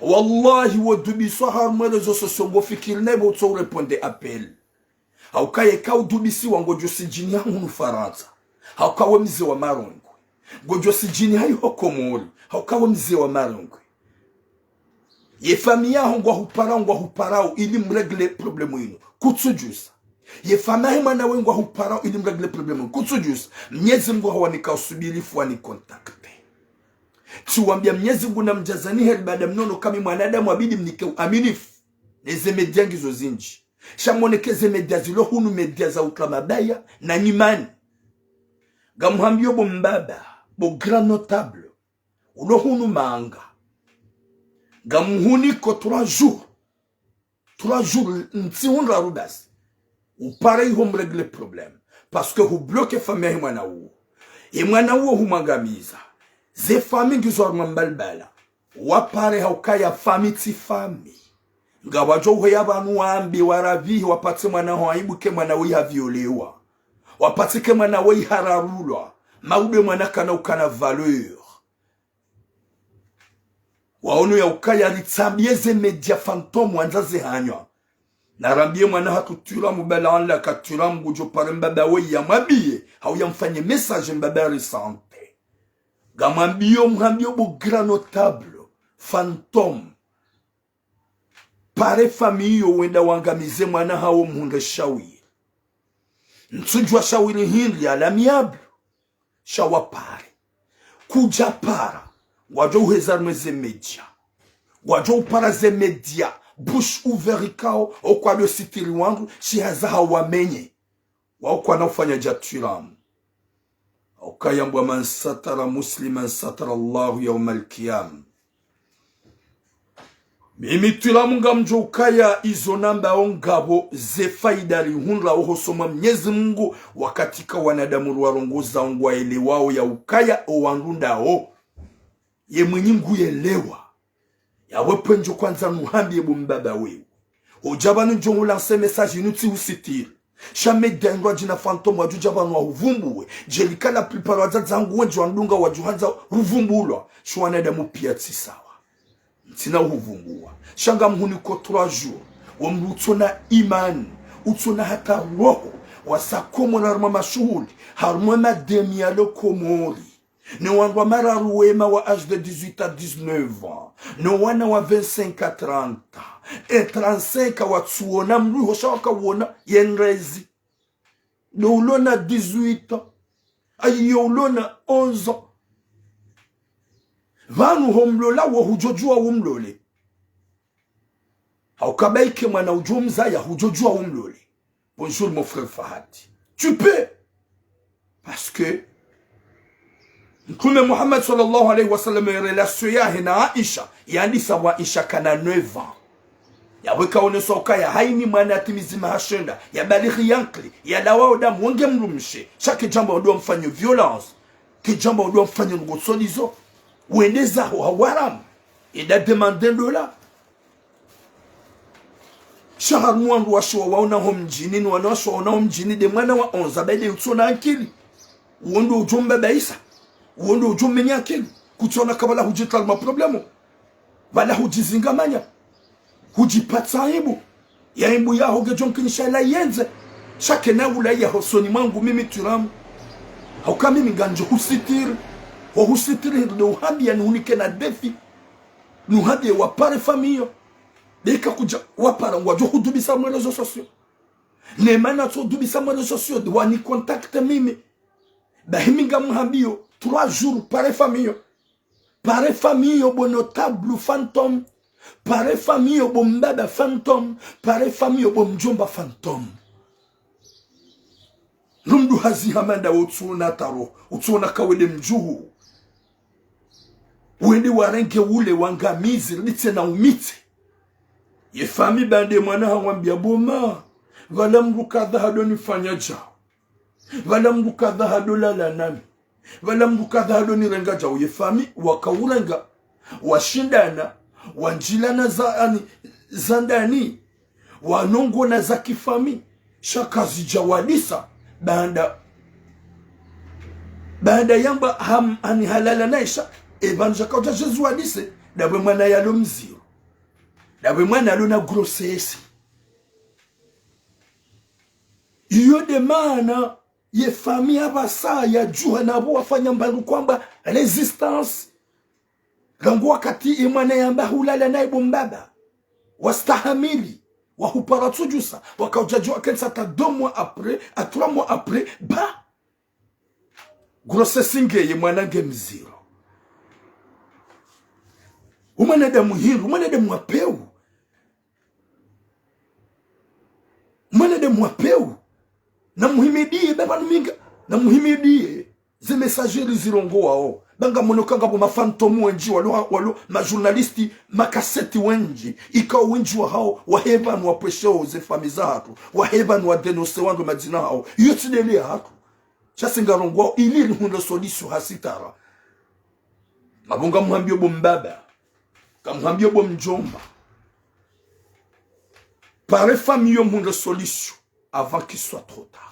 Wallahi wodubiswa harumwa réseaux sociaux ngofikiri nayi bo utso répondre appel. Ha uka yeka udubisiwa ngodjo sidjini ha hunu Farantsa. Ha uka we mze wa marongwe. Ngodjo sidjini ha iho Komori. Ha uka we mze wa marongwe. Ye famille yaho ngwahuparao, ngwahuparao ili mrègle problème inu. Kutsudjusa. Ye famille yahe mwana we ngwahuparao ili mrègle problème inu. Kutsudjusa. Mnyezi Mngu hawanika usubirifu wanicontacter. Tsiwambiya Mnyezi Mngu namdjazani heri baada mnono ka mi mwanadamu abidi mnike uaminifu. Neze média ngizo zindji. Sha moneke ze média zilo hunu média za utra mabaya na nyimani. Ngamhambiyo bo mbaba, bo grand notable. Ulo hunu manga. Ngamhuniko trois jours. Trois jours, ntsihu ndraru basi. Upare iho mrègle problème. Parce que hubloquer famille yahe mwana uwo. Ye mwana uwo humwangamiza. Ze famille ngizo harumwa mbalibala. Wapare ha ukaya famille tsi famille. Ngwadjo uheya pvanu wambe warapvihe wapvatse mwana ho aibu ke mwana weyi haviolewa. Wapvatse ke mwana weyi hararulwa. Maude mwana kana ukana valeur. Waono ya ukaya ritsambiye ze média fantôme wandza ze hanywa. Narambiye mwana hatru Thuram balaan la ka Thuram ngudjo pare mbaba weyi yamwambiye, hau yamfanye message mbaba ressentir. Ngamwambiyo, mhambiyo bo grand notable, fantôme. Pare famille yo wenda wangamize mwana hawo mhundre shawiri. Ntsudjuwa shawiri hindri à l'amiable. Sha wapare. Kudja para. Wadjo uheza harumwa ze média. Wadjo upara ze média. Bouche ouverte ikao, okwadjo sitiri wandru, shihaza hawamenye. Wao kwana ufanya dja twiramu. Ukaya mbwa من ستر مسلما ستره الله يوم القيامة. Mimi twiramu ngamdjo ukaya izo nambao ngapvo ze faida rihundra oho usoni mwa Mnyezi Mungu wakati ka wanadamu rwarongoza ngwaelewao ya ukaya owandru ndao. Ye mwinyi nguyelewa. Yawe pvendjo kwandza nuhambiye bo mbaba wewe. Odja pvanu ndjo ngu lancer message inu tsi usitiri. Sha média ndrwadjina fantôme wadjudja pvanu wahuvumbuwe. Djelika la plupart wadzadze wangu wendji wandunga wadjuhandza ruvumbulwa. Sha wanadamu piya tsi sawa. Ntsina uhuvumbuwa. Sha ngamhuniko trois jours. Wo mdru utsona imani. Utsona hata roho. Wasa Komori harumwa mashuhuli. Harumwa madeni yalo Komori. Ne wandru wa mararu wema wa âge de dix-huit à dix-neuf ans. Ne wana wa vingt-cinq à trente ans. E trente-cinq watsuona mdru iho sha wakauona ye ndrezi. Ndo ulona dix-huit ans. Ayi yo ulona onze ans. Pvanu ho mlola wo hudjodjuwa wo mlole. Hauka baike mwana udjo mzaya hudjodjuwa wo mlole. Bonjour mon frère Fahad. Tu peux. Parce que Mtrume Muhammad sallallahu alayhi wa sallam, relation yahe na Aisha, yandisa pvwa Aisha kana neuf ans. Yawe kaoneswa ukaya haini mwana atimizi maha shenda, yabalighi yankili, yalawa odamu, wenge mdrumshe, sha kedjamba ndo wamfanye violence, kedjamba ndo wamfanye ndrongoo tsolizo, wende zaho hawaramu, enda demander ndola. Sha harumwa wandru washe wawaona ho mdjini, ni wana washe waona ho mdjini, nde mwana wa onze ans, bahi nde utsona ankili. Uwo ndo udjo mbabaisa. Uwo ndo udjo mmenya ankili. Kutsona ka pvala hudjitria harumwa problème. Pvala hudjizingamanya. Hudjipatsa aibu. Ye aibu yaho ngedjo mkinisha ila yendze. Sha kena ula ya hosoni mwangu mimi twiramu. Hauka mimi ngandjo husitiri. Ho husitiri ndo uhambiya nihunike na défi. Nuhambiye wapare famille yo. Deka kudja wapara ngwadjo hudubisa mwe réseaux sociaux. Ne mana tso dubisa mwe réseaux sociaux, wani contacter mimi. Bahi mi ngamhambiyo, trois jours, pare famille yo. Pare famille yo bo notable fantôme. Pare famille yo bo mbaba fantôme. Pare famille yo bo mdjomba fantôme. Lumdu hazi hamanda wo utsona taro, utsona ka wende mdjuhu. Wende warenge ule wangamizi, ritse na umitse. Ye famille bahi nde mwana hawambiya bo ma, pvala mdru kadha hado nifanya djau. Pvala mdru kadha hado lala nami. Pvala mdru kadha hado nirenga djau. Ye famille wakaurenga. Washindana, wandjilana za ani, za ndani. Wanongona za kifamille, sha kazidja wadisa, baanda, baanda yamba ham, ani halala naye sha, e pvanu djaka udja djezu wadise, dapvwe mwana yalo mziro. Dapvwe mwana yalo na grossesse. Iyo nde mana, ye famille apvasa yadjuha na pvo wafanya mbandru kwamba résistance. Rangu wakati ye mwana yamba hulala naye bo mbaba. Wastahamili. Wahupara tsudjusa. Wakaudjadjuwa kensa hata deux mois après, à trois mois après, ba. Grossesse nge ye mwana nge mziro. Umwanadamu hindru, umwanadamu wa pewu. Mwanadamu wa pewu. Namuhimidiye, baba numinga. Namuhimidiye. Ze messagerie zirongowao. Ba ngamono ka ngapvo ma fantôme wendji, walo, walo, ma journaliste, ma cassette wendji. Ikao wendji wahao, wahe pvanu wapvwesheo ze famille zahatru. Wahe pvanu wadénoncer wandru madzina hao. Iyo tsi deli yahatru. Sha si ngarongowao, ili rihundre solution ha sitara. Ngapvo ngamhambiyo bo mbaba. Ngamhambiyo bo mdjomba. Pare famille yo mhundre solution avant qu'il soit trop tard.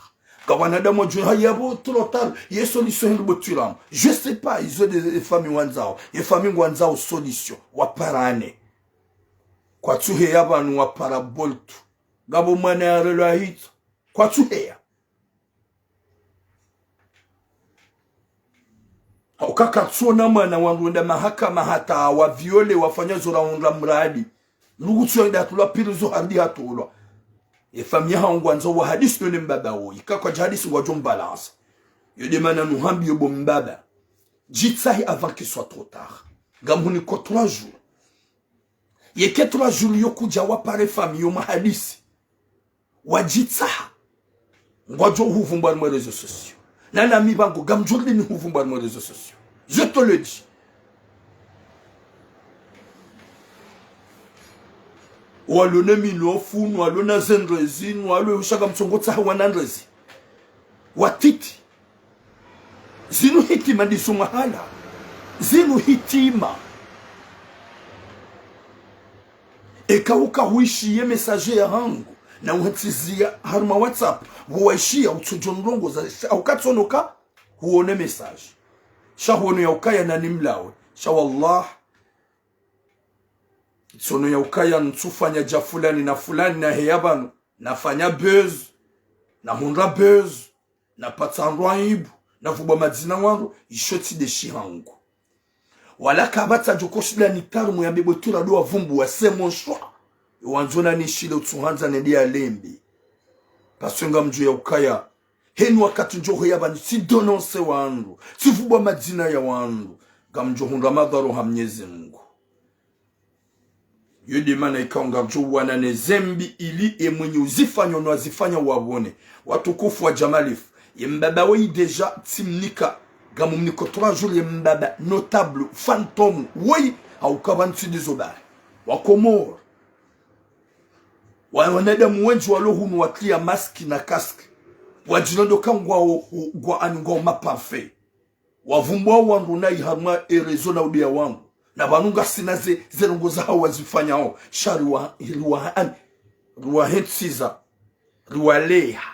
Ka wanadamu wadjuwe haya bo trop tard, ye solution hindri bo twiramu. Je sais pas, izo nde famille wandzao. Ye famille ngwandzao solution. Waparane. Kwatsuheya pvanu wapara boltu. Ngapvo mwana yarelwa hitso. Kwatsuheya. Hauka katsuona mwana wandru wenda mahakama hata wa viole wafanya zo rahundra mradi. Ndugu tsu ya ndatulwa pili zo haridi hatulwa. Ye famiyi yahangu ngwandzo wahadisi no ne mbaba woyi. Eka kwadja hadisi ngwadjo mbalansa. Yo nde mana nuhambiyo bo mbaba. Djitsahe avant qu'il soit trop tard. Ngamhuniko trois jours. Yeka trois jours yo kudja wapare famiyi yo mahadisi. Wadjitsaha. Ngwadjo huvumbwa harumwa réseaux sociaux. Na nami pvangu, ngamdjo ridi nihuvumbwa harumwa réseaux sociaux. Je te le dis. Walo ne minofu, walo na zendrezi, walo usha ngamtsongo tsaha wana ndrezi. Watiti. Zinu hitima ndizo mahala. Zinu hitima. Eka uka huishiya ye message yahangu, na uhentsiziya harumwa WhatsApp, wo waishiya utsodjo ndrongo za, sha ukatsonoka, huone message. Sha huono ya ukaya nani mlawe. Sha wallah, tsono ya ukaya ntsufanya dja fulani na fulani na heya pvanu, nafanya buzz, nahundra buzz, napatsa wandru aibu, navumbwa madzina wandru, isho tsi nde shihangu. Wala kapvatsa djo ko shida ni tarumu ya bebo tura do wavumbuwa, c'est mon choix. Wandzo na nishile utsuhandza nende ya lembe. Parce que ngamdjo ya ukaya. Heni wakati ndjo hoya pvanu tsi dénoncer wandru, tsi vumbwa madzina ya wandru. Ngamdjo hundra madhwaro ha Mnyezi Mungu. Yo nde mana ikao ngardjo wana ne zembi ili ye mwenye uzifanya no wazifanya wapvone. Watukufu wa Jamalif, ye mbaba woyi déjà tsimnika, ngamumniko trois jours ye mbaba notable, fantôme, woyi, hauka pvanu tsi ndizo bari. Wa Komori. Wa, wanadamu wendji walo hunu watria masque na casque. Wadjilondoka ngwao, ngwa ani ngwao ma parfait. Wavumbwa wandru na iharumwa ye réseau na udiya wandru. Na pvanu ngasina ze, ze ndrongo zahawo wazifanyao. Sha riwa, riwa, ani, riwahentsiza. Riwaleha.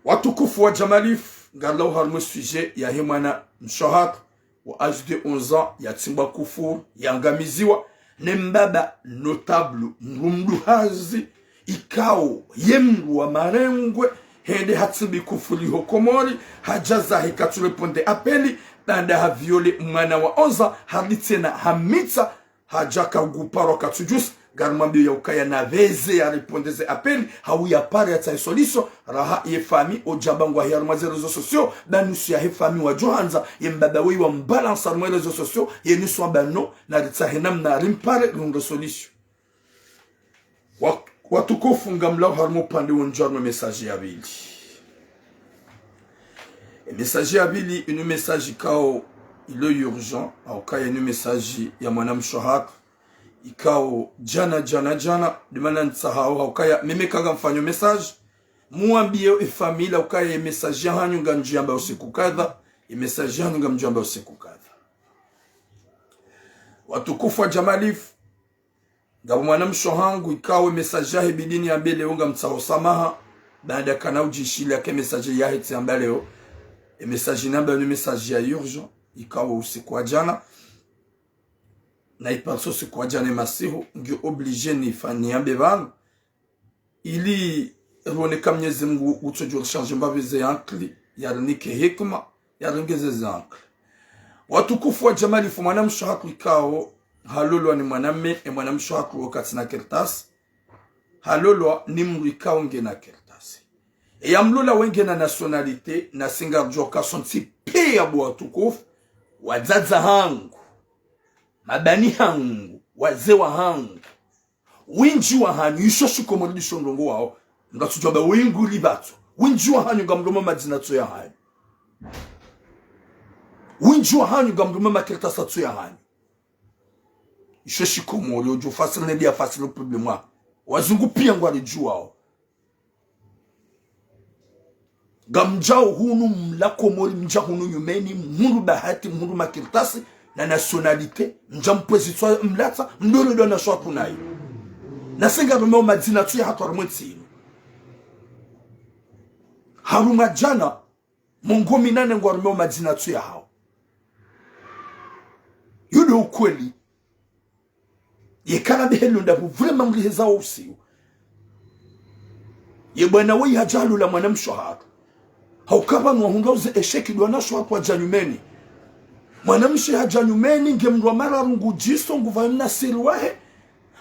Watukufu wa Jamalif, ngarilawo harumwa ye sujet yahe mwana mshe wahatru, wa âge de onze ans, yatsimbwa kufuru, yangamiziwa, ne mbaba notable, mdru mduhazi, ikao ye mdru wa marengwe, hende hatsimbi kufuru ho Komori, hadja zahe katsu répondre appel, baanda ha violer mwana wa onze ans, harudi tsena hamitsa, hadja kaguparwa katsudjusa, ngarimwambiyo ya ukaya napveze ya répondre ze appel, hau yapare yatsahe solution, raha ye famille, o djamba ngwahe harumwa ze réseaux sociaux, ba nusu yahe famille wadjo handza, ye mbaba woyi wambalansa harumwa réseaux sociaux, ye nusu wamba non, naritsahe namna rimpare, rihundre solution. Wa, watukufu ngamlawo harumwa upande wondjo harumwa ye message ya pvili. Ye message ya pvili, inu message ikao ilo urgent, hauka inu message ya mwana mshe wahatru, ikao djana, djana, djana, nde mana ntsahao, hauka mimi kangamfanyo message, muwambiye ye famille, hauka ye message yahanyu ngandjiyamba usiku kadha, ye message yahanyu ngamdjiyamba usiku kadha. Watukufu wa Jamalif, ngapvo mwana mshe wahangu ikao ye message yahe bidi niyambe leo ngamtsaho samaha, baanda kana udjishiliya ke message yahe tsiyamba leo, ye message namba ni message ya urgent, ikao usiku wa djana, na iparisa usiku wa djana ye masihu, ngi obligé nifa niyambe pvanu, ili rione ka Mnyezi Mungu utsodjo rishanje mbapvi ze ankili, yarinike hikima, yarengeze ze ankili. Watukufu wa Jamalif, mwana mshe wahatru ikao halolwa ni mwanamme, ye mwana mshe wahatru wo katsina kartasi, halolwa ni mdru ikao ngena kartasi. Ye yamlola we ngena nationalité, nasi ngaridjuwa ka sontsi piya bo watukufu, wadzadze wahangu, mabani wahangu, wazee wahangu. Wendji wahanyu, isho shikomori ndisho ndrongowao, ngatsudjwamba wendji uli pvatso. Wendji wahanyu ngamlomo madzina tsu yahanyu. Wendji wahanyu ngamlomo makartasi tsu yahanyu. Isho shikomori, odjo fasiri nende ya fasiri problème wa. Wazungu piya ngwaridjuwao. Ngamdjao hunu mla Komori, mdja hunu nyumeni, mhundru bahati, mhundru makartasi, na nationalité, mdja mpvwezi tswa mlatsa, mdole dwa na shwapu nayi. Nasi ngarumeo madzina tsu yahatru harumwa ye ntsi inu. Harumwa djana, mengo minane ngwarumeo madzina tsu yahao. Yo nde ukweli. Yeka na behelo ndapvo vraiment mliheza wo usiu. Ye bwana woyi hadja halola mwana mshe wahatru. Hauka pvanu wahundra uze échec ndo wana mshe wahatru wadja nyumeni. Mwanamshe hadja nyumeni, nge mndru wa mararu ngudjiso, ngupvayo mna siri wahe,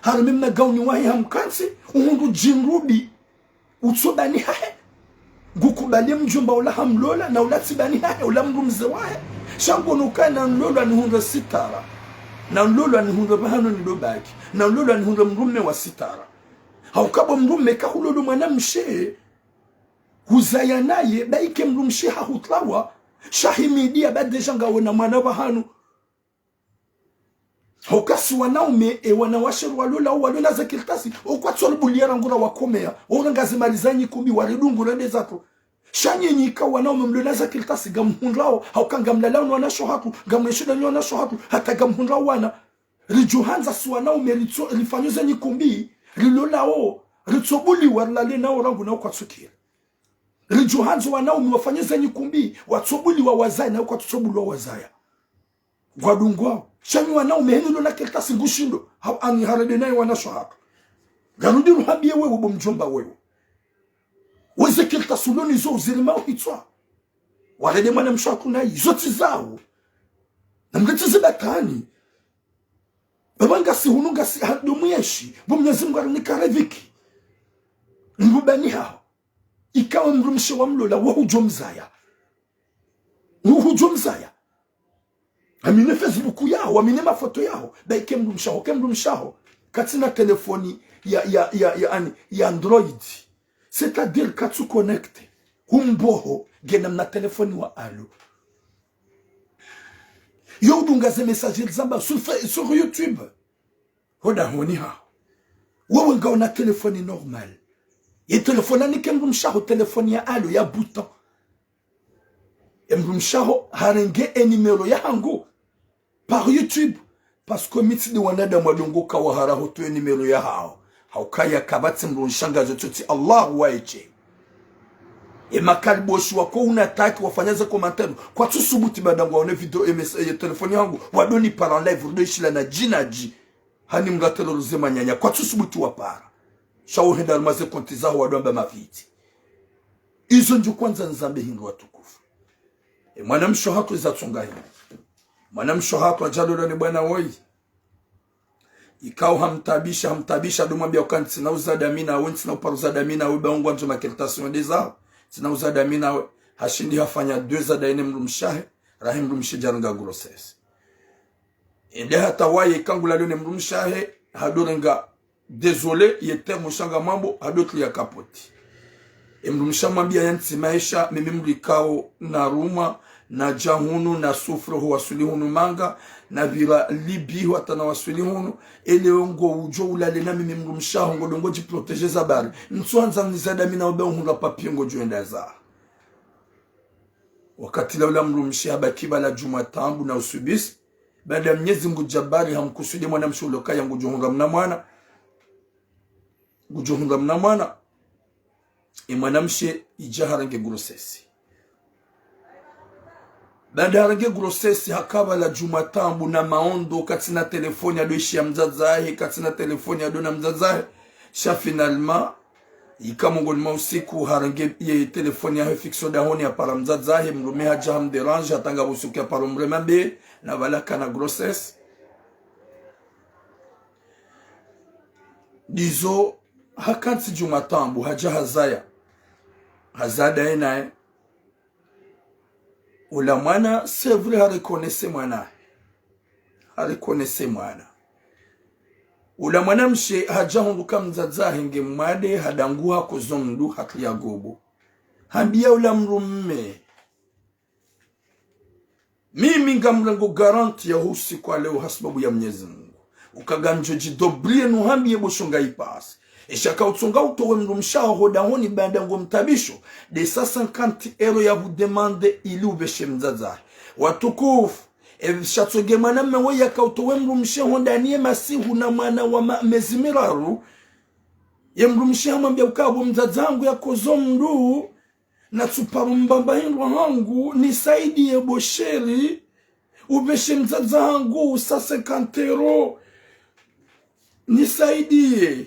harumwa mna gauni wahe hamkantsi, uhundru djindrubi, utso bani hahe. Ngukubali mdjomba ula hamlola, na ula tsi bani hahe, ula mndru mze wahe. Sha ngono ukaya nanlolwa nihundre sitara. Nanlolwa nihundre pvahanu nidobaki. Nanlolwa nihundre mdrume wa sitara. Hauka bo mdrume kahulolo mwanamshe. Huzaya naye, ba ike mdrumshe hahutrawa, sha himidiya ba déjà ngawona mwana pvahanu. Hauka si wanaume, e wanawashe rwalola, o walona ze kartasi, o kwatso libuliya rangu rawakomeya, o ranga ze mali za nyikumbi, waridungu rende zatru. Sha nyenyi ika wanaume mlona ze kartasi, ngamhundrao, hauka ngamlalao no wanashe hatru, ngamweshedao no wanashe hatru, hata ngamhundrao wana. Ridjohandza si wanaume ritso, rifanyo ze nyikumbi, rilolao, ritsobuliwa rilale nao rangu nao kwatsukira. Ridjohandza wanaume wafanyo ze nyikumbi, watsobuliwa wazaya nao kwatsobuliwa wazaya. Ngwadungwao. Sha nyi wanaume henu lona kartasi ngushindo, ha, ani harende naye wanashe hatru. Ngarudi ruhambiye wewe bo mdjomba wewe. Weze kartasi ulonizo uzirimao hitswa. Warende mwanamshe hatru nayi, zo tsi zaho. Na mndru tsi zibatani. Baba ngasi hunu ngasi ha, ndo mweshi, bo Mnyezi Mungu harinika riziki. Mndru bani haho. Ikawe mdrumshe wamlola, wo hudjo mzaya. Wo hudjo mzaya. Amine Facebook yaho, amine mafoto yaho. Ba ike mdrumshe haho, ke mdrumshe haho. Katsina telefoni ya, ya, ya, ya, ani, ya Android. C'est-à-dire katsu connecté. Humboho, ngena mna telefoni wa alo. Yo udunga ze message zamba sur Fa-, sur YouTube. Ho dahoni haho. Wewe ngawona telefoni normal. Ye telefoni ani ke mdrumshe haho telefoni ya alo ya bouton. E mdrumshe haho harenge e numéro yahangu. Par YouTube. Parce que mi tsi ndi wanadamu wadungo kawahara ho tu e numéro yahaho. Haukaya kapvatsi mdru nshangazo tsotsi Allah waeshe. E makaliboshi wako unataki wafanya ze commentaire. Kwatsu subuti baada ngwaone video e mes-, e telefoni yahangu. Wadoni para live, rudo ishila na djinadji. Hani mratelo ruze manyanya. Kwatsu subuti wapara. Sha uhenda harumwa ze konti zaho wado amba maviti. Izo ndjo kwandza nizambe hindru watukufu. E mwanamshe hatru iza tsonga hindru. Mwanamshe hatru hadja lolwa ni bwana woyi. Ikao hamtabisha, hamtabisha, ndo mwambia uka ntsina uza dami nawe, ntsina uparo uza dami nawe, ba ungwandzo makartasi wende zaho. Ntsina uza dami nawe, hashindi hafanya deux za daine mdrumshe hahe, rahi mdrumshe djarenga grossesse. Ende hata waye ikao ngulalo ne mdrumshe hahe, hadorenga, désolé, ye terme sha ngamwambo, hadotru ya kapoti. E mdrumshe hamwambia yantsi maesha, mimi mdru ikao narumwa, nadja hunu, na souffre ho waswili hunu manga, napvira Libye ho hata na waswili hunu, ele ongo udjo ulale na mimi mdrumshe haho ngodungo djiprotéger za bari. Ntsuandza niza dami nawe ba uhundra papier ngodjo enda za. Wakati laula mdrumshe habaki pvala djumwa tambu na usubisi, baada Mnyezi Mungu Jabari hamkusudi mwanamshe ulo kaya ngudjo hundra mna mwana. Ngudjo hundra mna mwana. E mwanamshe idja harenge grossesse. Baada harenge grossesse haka pvala djumwa tambu na maondo, katsina telefoni ado ishiya mdzadze hahe, katsina telefoni ado na mdzadze hahe. Sha finalement, ika mongoni mwa usiku harenge ye telefoni yahe fixe dahoni hapara mdzadze hahe, mdrume hadja hamdérange, hata ngapvo usiku yaparo mrema be, na pvala kana grossesse. Ndizo hakantsi djumwa tambu, hadja hazaya. Hazaya daye naye. Ula mwana, c'est vrai, hareconnaître mwana. Hareconnaître mwana. Ula mwanamshe hadja hundru ka mdzadze hahe nge mwade, hadanguha kozo mndru hatru ya gobo. Hambia ula mdrume. Mimi ngamrengo garantie ya usiku wa leo ha sababu ya Mnyezi Mungu. Uka ngamdjo djidobrie nuhambie bo sho ngayipasi. Esha ka utsonga utowe mdrumshe haho ho dahoni baada ngo mtabisho, deux cent cinquante euros ya hudemande ili upveshe mdzadze hahe. Watukufu, esha tsonge mwanamme woyi yaka utowe mdrumshe haho ndani ye masihu na mwana wa ma-, mezi miraru, ye mdrumshe hamwambia uka bo mdzadze hangu yakozo mndru, natsuparo mbamba hindru hangu, nisaidie bo chéri, upveshe mdzadze hangu cent cinquante euros. Nisaidie,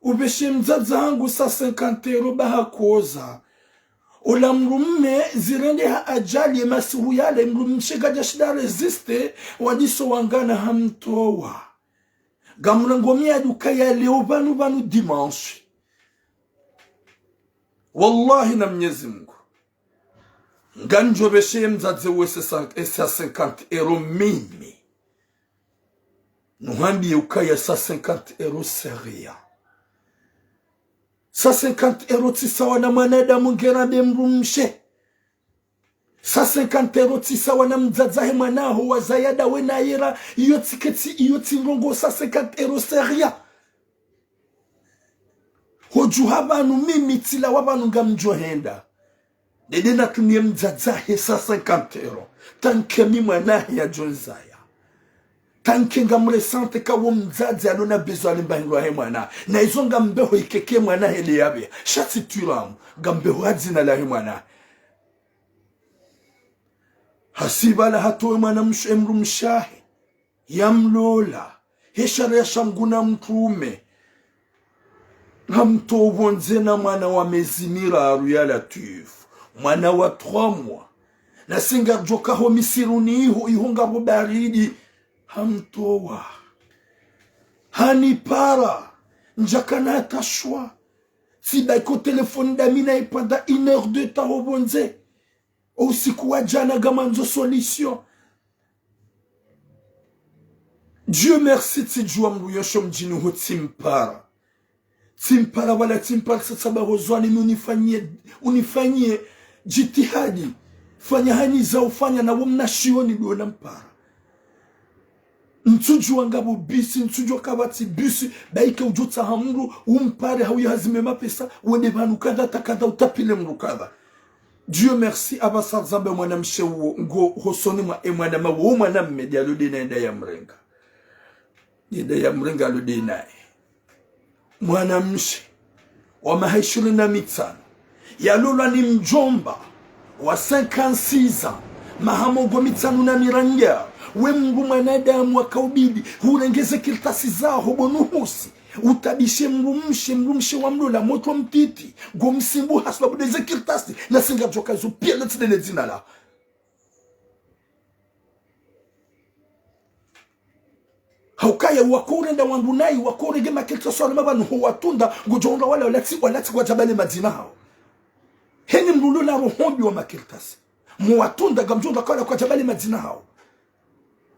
upveshe mdzadze hangu cent cinquante euros ba hakoza. Ola mdrume zirendeha ajali ye masihu yale, mdrumshe kadjashinda résister, wadiso wangana hamtowa. Ngamrengo miadi ukaya leo pvanu pvanu dimanche. Wallahi na Mnyezi Mungu. Ngamdjopveshe ye mdzadze we cent, e cent cinquante euros mimi. Nuhambiye ukaya cent cinquante euros c'est rien. Cent cinquante euros tsi sawa na mwanadamu ngena be mdrumshe. Cent cinquante euros tsi sawa na mdzadze he mwana haho wazaya ndawe na yera, iyo tsi ketsi, iyo tsi ndrongo, cent cinquante euros c'est rien. Hodjuha pvanu mimi tsilawa pvanu ngamdjohenda. Nende natumiye mdzadze he cent cinquante euros. Tant que mi mwana he yadjonizaya. Tant que ngamressentir ka wo mdzadze alona besoin alimba hindru he mwana. Na izo ngambeho ikeke mwana he nde yapveha. Sha tsi twiramu. Ngambeho ha dzina lahe mwana. Hasibaha hatowe mwanamshe, mdrumshe wahe yamlola, he sharia sha Mngu na mtrume. Hamtowa pvondze na mwana wa mezi miraru, ya Latwifu, mwana wa trois mois. Na si ngaridjoka ho misiruni iho, iho ngapvo baridi. Hamtowa. Hanipara. Ndjakana hata choix. Tsibaika ho téléphone ndami naye pendant une heure de temps ho pvondze. Usiku wa djana ngamandzo solution. Dieu merci, tsidjuwa mdru yosho mdjini ho tsimpara. Tsimpara wala tsimpara, sa tsamba ho Ndzuwani mi unifanyiye, unifanyiye djitihadi. Fanya hanyi za ufanya na wo mna shioni ndo nampara. Ntsudjuwa ngapvo bisi, ntsudjuwa kapvatsi bisi, baike udjotsaha mdru, umpare hau yahazime mapesa, wende pvanu kadha ta kadha, utapile mdru kadha. Dieu merci, apvasa zambe mwanamshe uwo, ngo hosoni mwa e mwana ma, wo mwanamme nde yalo nde naye nda yamrenga. Nde nda yamrenga yalo nde naye. Mwanamshe wa maha ishirini na mitsanu, yalolwa ni mdjomba wa cinquante-six ans, maha mengo mitsanu na miraru. We mdru mwanadamu wakaubidi, hurenge ze kartasi zaho bo nuhusi. Utabishe mdrumshe, mdrumshe wamlola motro mtiti. Ngomsimbuha sababu nde ze kartasi, na si ngaridjoka zo piya na tsi nde le dzina laho. Haukaya wakourenda wandru nayi, wakourenge makartasi wale mapvanu ho watunda, ngodjo undra wala walatsi, walatsi kwadjapvale madzina hawo. Heni mdru ulo na roho mbi wa makartasi. Mo watunda ngamdjo undra kala kwadjapvale madzina hawo.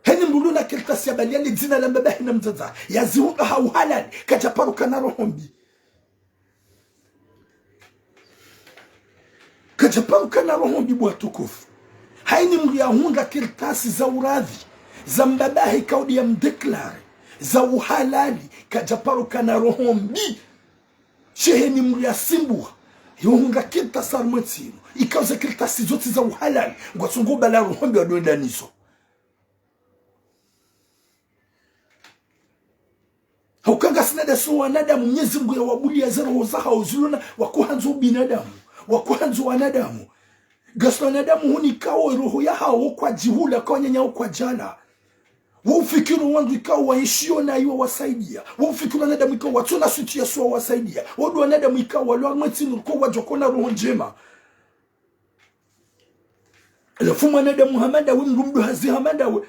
Heni mdru ulo na kartasi yapvaliya le dzina la mbabahe na mdzadze. Yazihundra ha uhalali, kadjaparo kana roho mbi. Kadjaparo kana roho mbi bo watukufu. Haini mdru yahundra kartasi za uradhi, za mbabahe ikao nde yamdéclaré, za uhalali, kadjaparo kana roho mbi. Sha heni mdru yasimbuha, yohundra kartasi harumwa entsi inu, ikao ze kartasi zo tsi za uhalali, ngwatsongo pvala roho mbi wadjo enda nizo. Hauka ngasina ndasi wanadamu, Mnyezi Mngu yawabuliya ze roho zahawo zilona, wakohandzo ubinadamu, wakohandzo wanadamu. Ngasi wanadamu hunu ikao roho yahawo kwadjihula, kwanyanyawo kwadjala. Waufikiri wandru ikao waishiyo nayi wawasaidiya. Waufikiri wanadamu ikao watsona suti ya suwa wawasaidiya. Wandru wanadamu ikao walo harumwa entsi inu ikao wadjokona roho ndjema. Halafu mwanadamu hama ndawe, mdru mdru hazi hama ndawe.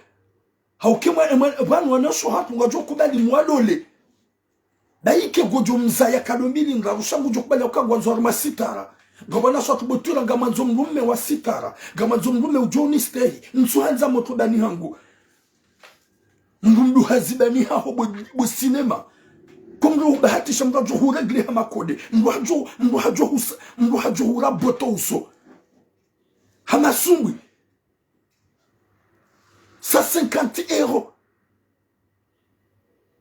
Hauka mwa, mwa, pvanu wanashe hatru ngwadjo kubali mwalole. Baike ngodjo mzaya kado mbili ndraru sha ngudjo kubali hauka ngwandzo harumwa sitara. Ngapvo wanashe hatru bo twira ngamwandzo mdrume wa sitara. Ngamwandzo mdrume udjo unistehi. Ntsuhandza motro ndani hangu. Mdru mdru hazi ndani haho bo, bo sinema. Ko mdru ubahatisha mdru hadjo huréglé ha makode. Mdru hadjo, mdru hadjo husa, mdru hadjo huraboto uso. Ha masumbwi. Cent cinquante euros.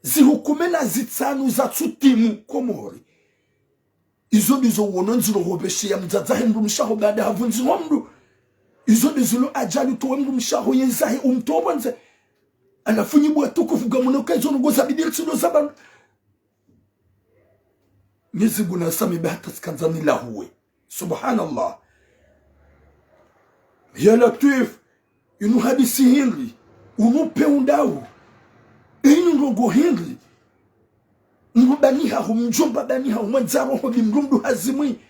Zihukume na zitsanu zatsutimu Komori. Izo ndizo uono ndziro hopvesheya mdzadze he mdrumshe waho baada hapvundziha mdru. Izo ndizo lo ajali utowe mdrumshe waho yendzahe umtowe pvondze. Halafu nyi bo watukufu ngamwono uka izo ndrongo za bidiri tsi ndo za pvanu. Mnyezi Mngu nasamihi ba hata tsikandza nilahuwe. Subhanallah. Ya Latwif, inu hadisi hindri, unu pe undawu. Inu ndrongo hindri. Mdru ndani haho, mdjomba ndani haho, mwandza roho mbi, mdru mdru hazi mwi.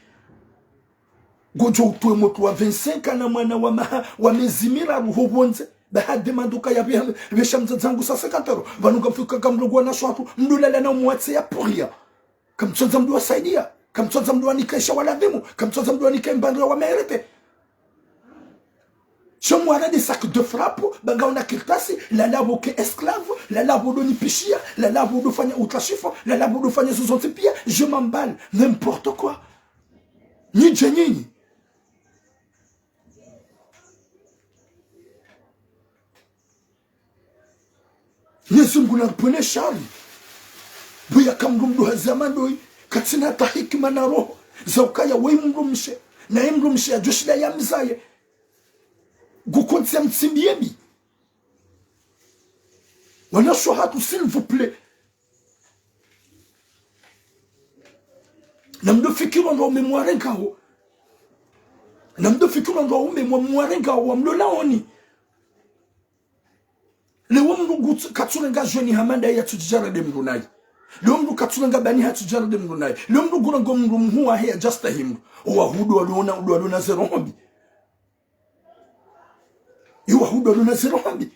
Ngodjo utowe motru wa vingt-cinq ans na mwana wa maha, wa mezi miraru ho pvondze. Ba ha demande uka ya pveha, pvesha mdzadze hangu cent cinquante euros. Pvanu ngamfikiri ka mlongo wa nasho hatru, mdru lala na umwatse ya pour rien. Kamtsondza mdru wa saidia. Kamtsondza mdru wa nikaisha wa ladhimu. Kamtsondza mdru wa nikai mbandra wa mérité. Sha mwana des sacs de frappe, ba ngauna kartasi, lala pvo ke esclave, lala pvo ndo nipishia, lala pvo ndo fanya ultra chiffon, lala pvo ndo fanya zo zontsi pia, je m'emballe, n'importe quoi. Nyi dje nyinyi. Mnyezi Mungu naripvwene shari. Bo yaka mdru mdru hazi ya mandoyi, katsina hata hikima na roho za ukaya we mdrumshe, naye mdrumshe yadjo shinda ya mzaye. Ngukontsi ya mtsimbi yebi. Wanasho hatru, s'il vous plaît. Na mdo fikiri wandru waume mwarengao. Na mdo fikiri wandru waume mwa-, mwarengao wa mdo laoni. Leo mdru ngutsu-, katsurenga joni hama ndaye yatsudjidjara nde mdru naye. Leo mdru katsurenga bani hatsudjara nde mdru naye. Leo mdru ngurengo mdru mhuu wahe yadjastahi mdru. Owahudu walona, udu walona ze roho mbi. Iwahudu walona ze roho mbi.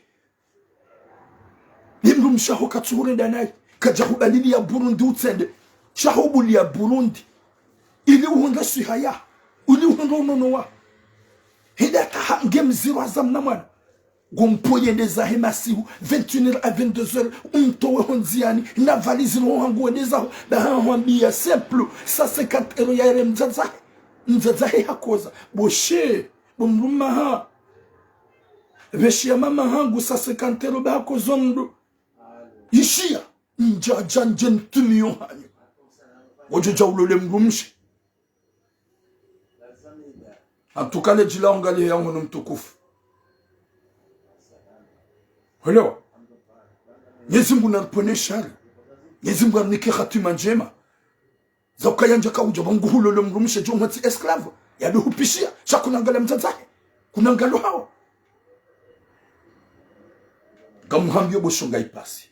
Ni mdrumshe waho katsuhurenda naye. Kadja hubalilia Burundi utsende. Sha hubulia Burundi. Ili uhundre swiha ya. Ili uhundre unono wa. Hida taha nge mziro haza mna mwana. Ngompo yende zahe masihu, vingt et une heures à vingt-deux heures, umtowe ho ndziani, na valizi no hangu wende zaho, ba ha hwambia simple, cent cinquante euros ya ere mdzadze. Mdzadze hakoza. Bo she, bo mdrume ha. Pveshiya mama hangu cent cinquante euros ba hakozo mdru. Ishiya, ndjadja ndje ntumiyo hanyu. Wodjo dja ulole mdrumshe. Antukale djila ungalihe yangu no mtukufu. Hello. Mnyezi Mungu naripvwene shari. Mnyezi Mungu arinike hatima ndjema. Za ukaya ndjaka udja pvangu hulole mdrumshe djo mwatsi esclave. Yado hupishia. Sha kunangala mdzadze hahe. Kunangalo hawo. Ngamuhambio bo shonga ipasi.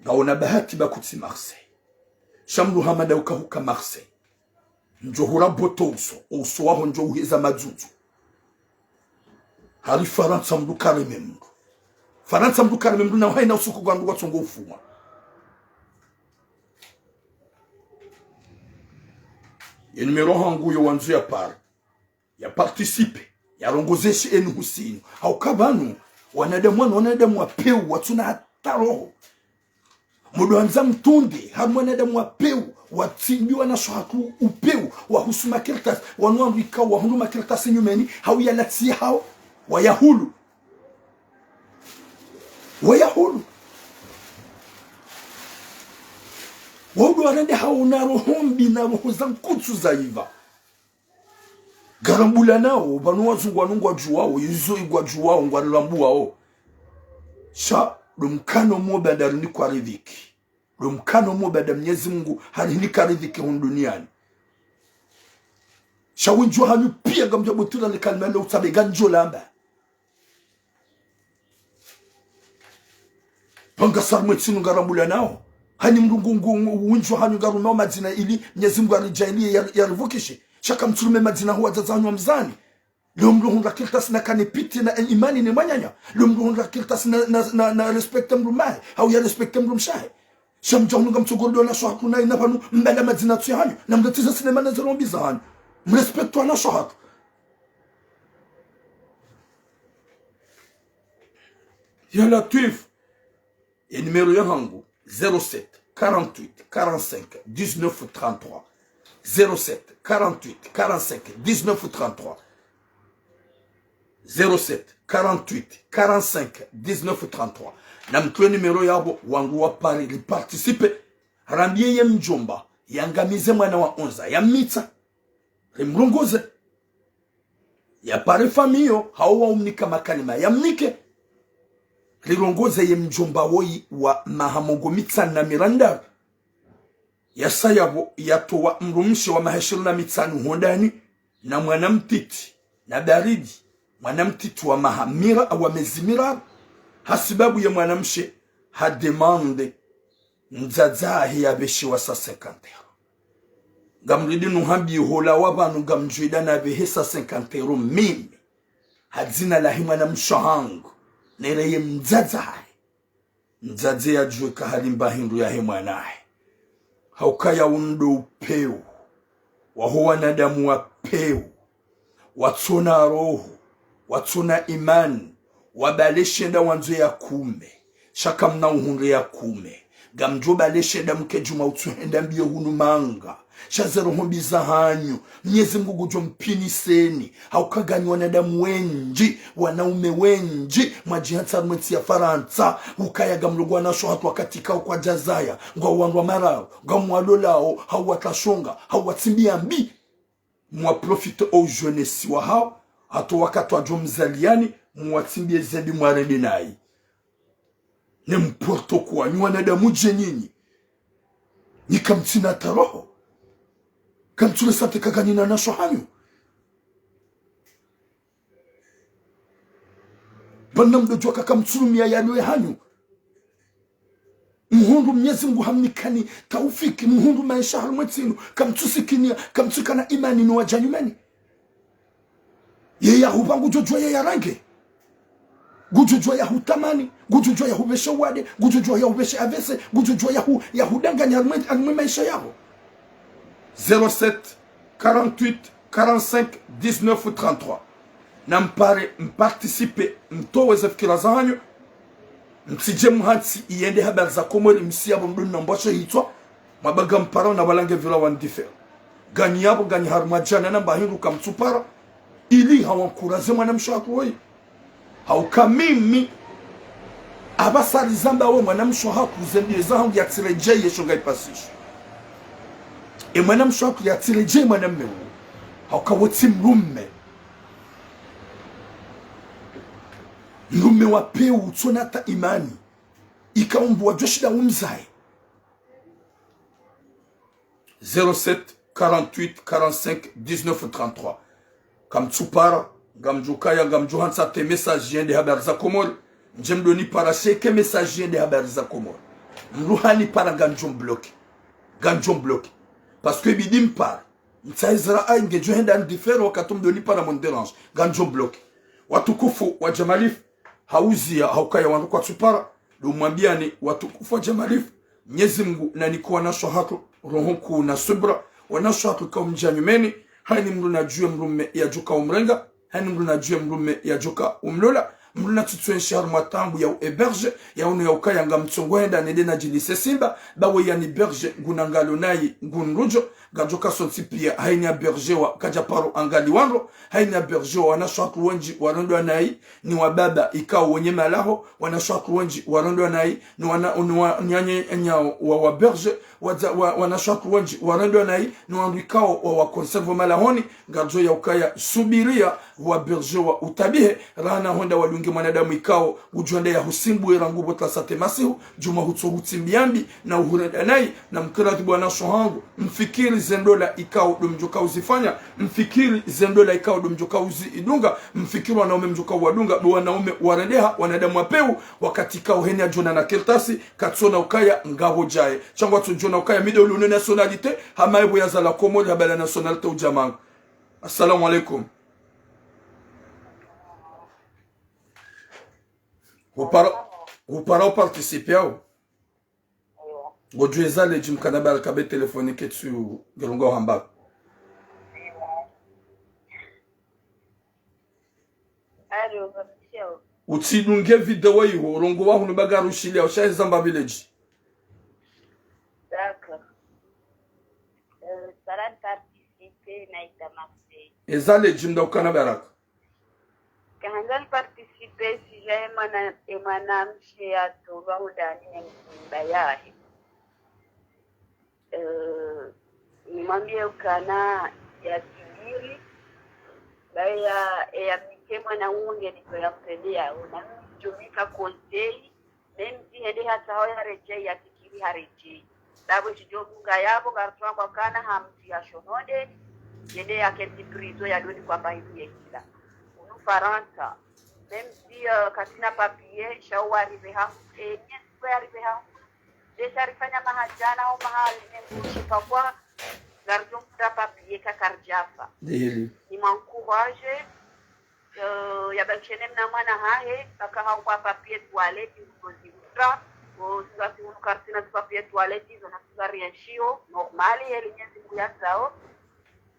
Ngaona bahati ba kutsi Marseille. Sha mdru hama nda uka huka Marseille. Ndjo hura boto uso, uso waho ndjo uheza madzudzu. Hari Farantsa mdru kareme mdru. Farantsa mdru kareme mdru na uhayina usuku ngwandru watsongo ufumwa. Ye numéro hangu yo wandzo ya par-, ya participer, ya rongoze shi enu husinu. Hauka pvanu, wanadamu wanu, wanadamu wa peu, watsuna hata roho. Mdo andza mtunde, ha mwanadamu wa peu, watsimbi wanasho hatru upeu, wahusu makartasi, wanu wandru ikao wahundru makartasi nyumeni, hau ya latsi hao, wayahulu. Wayahulu. Waudu warende hao na roho mbi na roho za nkutsu za iva. Ngarambulanao, pvanu wazungu wanu ngwadjuwao, izo ingwadjuwao, ngwarirambuwao. Sha, ndo mkano mwo ba ndari ni kwa ridhiki. Ndo mkano mwo ba nda Mnyezi Mungu, harihinika ridhiki hunu duniani. Sha windji wahanyu pia ngamdja butula ni kalima ndo utsabe ngandjo lamba. Pvanga sarumwe ntsinu ngarambulanao. Hani mdru ngu, ngu, ngu, windji wahanyu ngarumao madzina ili Mnyezi Mungu aridjaaliye ya, yarivukishe. Sha kamtsurume madzina ho wadzadze hanyu wamzani. Leo mdru hundra kartasi na kanipiti na imani ne mwananya. Leo mdru hundra kartasi na, na, na, na respecte mdrume hahe. Hau ya respecte mdrumshe wahe. Sha mdja hunu ngamtsogordo na shwa kuna ina pvanu mbala madzina tsu yahanyu. Na mdatiza sinema na zero mbi zahanyu. Mrespecte wanasho hatru. Ya Latwif. Ye numéro yahangu, zéro sept, quarante-huit, quarante-cinq, dix-neuf, trente-trois. Zéro sept, quarante-huit, quarante-cinq, dix-neuf, trente-trois. Zéro sept, quarante-huit, quarante-cinq, dix-neuf, trente-trois. Na mtowe numéro yapvo, wandru wa Paris, riparticipe. Rambiye ye mdjomba, yangamize mwana wa onze ans, yammitsa. Rimrongoze. Yapare famiyi yo, hau waumnika makalima yamnike. Rirongoze ye mdjomba woyi wa maha mengo mitsanu na mirandaru. Yasa yapvo yatowa mdrumshe wa maha ishirini na mitsanu hondani, na mwana mtiti, na baridi, mwana mtiti wa maha mira-, wa mezi miraru. Hasibabu ye mwanamshe ha demande mdzadze hahe yapveshiwa cent cinquante euros. Ngamridi nuhambi hola wa pvanu ngamdjwida na pvehesa cinquante euros mimi. Ha dzina lahe mwanamshe hangu. Nere ye mdzadze hahe. Mdzadze yadjuwe ka halimba hindru yahe mwanahe. Haukaya undo upeu. Waho wanadamu wapeu. Watsona roho. Watsona imani. Wabale shenda wandzo ya kume. Sha kamna uhundre ya kume. Ngamdjo bale shenda mke djuma utsuhenda mbio hunu manga. Sha ze roho mbi zahanyu. Mnyezi Mngu ngudjo mpiniseni. Hauka nganyi wanadamu wendji, wanaume wendji, mwadjihantsa harumwa entsi ya Farantsa, ukaya ngamlongo wanashe hatru wakati kao kwadjazaya, ngwao wandru wa mararu, ngamwalolao, hau watrashonga, hau watsimbiya mbi. Mwaprofite o jeunesse wahao, hata wakati wadjo mzaliyani, mwatsimbiye ze mbi mwarende nayi. N'importe quoi, nyi wanadamu dje nyinyi. Nyi kamtsina hata roho. Kamtsu resate ka nganyi na wanashe hanyu. Pvanu mdodjuwa ka kamtsu rumiya yaliyo hanyu. Mhundru Mnyezi Mngu hamnikani taufiki, mhundru maesha harumwa entsi inu, kamtsu sikiniya, kamtsu kana imani no wadja nyumeni. Ye yahupva ngudjodjuwa ye yarange. Ngudjodjuwa yahutamani, ngudjodjuwa yahupveshe wade, ngudjodjuwa yahupveshe avese, ngudjodjuwa yahu, yahudanganya harumwa, harumwa maesha yaho. Zéro sept, quarante-huit, quarante-cinq, dix-neuf, trente-trois. Na mpare, mparticipe, mtowe ze fikira zahanyu. Mtsidje mhantsi iyende Habari za Komori, msiya pvo mdru nambwashe hitswa, mabanga mpara na walange vila wandifer. Nganyi yapvo, nganyi harumwa djana na mba hindru kamtsupara, ili hawankuraze mwanamshe hatru woyi. Hauka mimi, apvasa rizamba we mwanamshe hatru ze mbi zahangu yatsiredjeye sho ngayipasisho. E mwanamshe hatru yatsiredjeye mwanamme wo. Hauka wo tsi mrume. Mrume wa peu utsona hata imani. Ikao mbu wadjo shinda umzaye. Zéro sept, quarante-huit, quarante-cinq, dix-neuf, trente-trois. Kamtsupara, ngamdjokaya, ngamdjohantsa te message yende Habari za Komori. Ndje mdonipara sheke message yende Habari za Komori. Mdru hanipara ngamdjombloke. Ngamdjombloke. Parce que ibidi mpare. Mtsaizira ayi ngedjo henda ndifer wakati mdonipara mon dérange. Ngamdjombloke. Watukufu wa Jamalif, hauziya, haukaya wandru kwatsupara, ndo mwambiyani watukufu wa Jamalif, Mnyezi Mngu nanike wanashe hatru roho nkuu na subra, wanashe hatru kao mdja nyumeni, hayini mdru nadjuwe mrume yadjoka umrenga, hayini mdru nadjuwe mrume yadjoka umlola, mdru natsutsuenshi harumwa taabu ya uhéberge, ya unu yaukaya ngamtsongo henda nende nadjilise simba, ba we yanihéberge, nguna ngalo nayi, ngunrudjo, ngadjoka sontsi piya, hayini ahébergewa, kadjaparo angali wandro, hayini ahébergewa, wanashe hatru wendji warendwa nayi, ni wababa ikao wenye malaho, wanashe hatru wendji warendwa nayi, ni wana, ni wa, nyanyenyawo wa, wahéberge, wadza, wa, wanashe hatru wendji warendwa nayi, ni wandru ikao wa, waconserve malahoni, ngadjo yaukaya subiriya, wahébergewa utabihe, rahana honda wadunge mwanadamu ikao, udjo henda yahusimbuwe rangu pvo tlasate masihu, djuma hutso hutsimbiya mbi, na uhurenda nayi, na mkiradhi bo wanashe hangu, mfikiri ze ndola ikao ndo mdjoka uzifanya, mfikiri ze ndola ikao ndo mdjoka uzi idunga, mfikiri wanaume mdjoka uwadunga, bo wanaume warendeha, wanadamu wa peu, wakati ikao heni adjona na kartasi, katsona ukaya ngapvo djaye. Sha ngwatsodjona ukaya mi ndo ule une nationalité, hama epvo yazala Komori habala nationalité udja manga. Assalamu alaikum. Hupara, hupara uparticipe au? Ngodjuwa eza ledji mkana baraka be téléphone ketsu ngelonga uhamba. Allô, Patricia. Utsidunge video iho, urongowa hunu ba ngarushiliya, ushaheza mba village. D'accord. Euh, salam participer, naida Marseille. Eza ledji mda ukana baraka. Kahandza niparticipe sujet ya mwana, ya mwanamshe yatolwa hondani ne mdjomba yahe. Euh, nimwambiye ukana yatsubiri, baye ya, ya mke mwana uwo nge nito ya mpende yawo, na mdjomba ka conseil, même si hende hata hao yaredjeyi, yafikiri haredjeyi. Ndapvo shidjo bunga yapvo, ngaritsuamba ukana hamtru ya shononde, yende yakentsi prison yadoni kwamba hindru yehila. Unu Farantsa, même si, euh, katsina papier, sha uwo yaripve hahu, eh, mie siko yaripve hahu. Ndesha rifanya mahadjana au mahali, ne mkushi pakwa, Ngaridjo mfundra papier ka karidjafa. Ndiheli. Nimwancourage, euh, yabakishe ne mna mwana hahe, paka hangwa papier toilette, ngozimfundra. Wo, sisi hunu karitsina zi papier toilette, zo na sisi rienshio, normal, yeli Mnyezi Mngu yazao.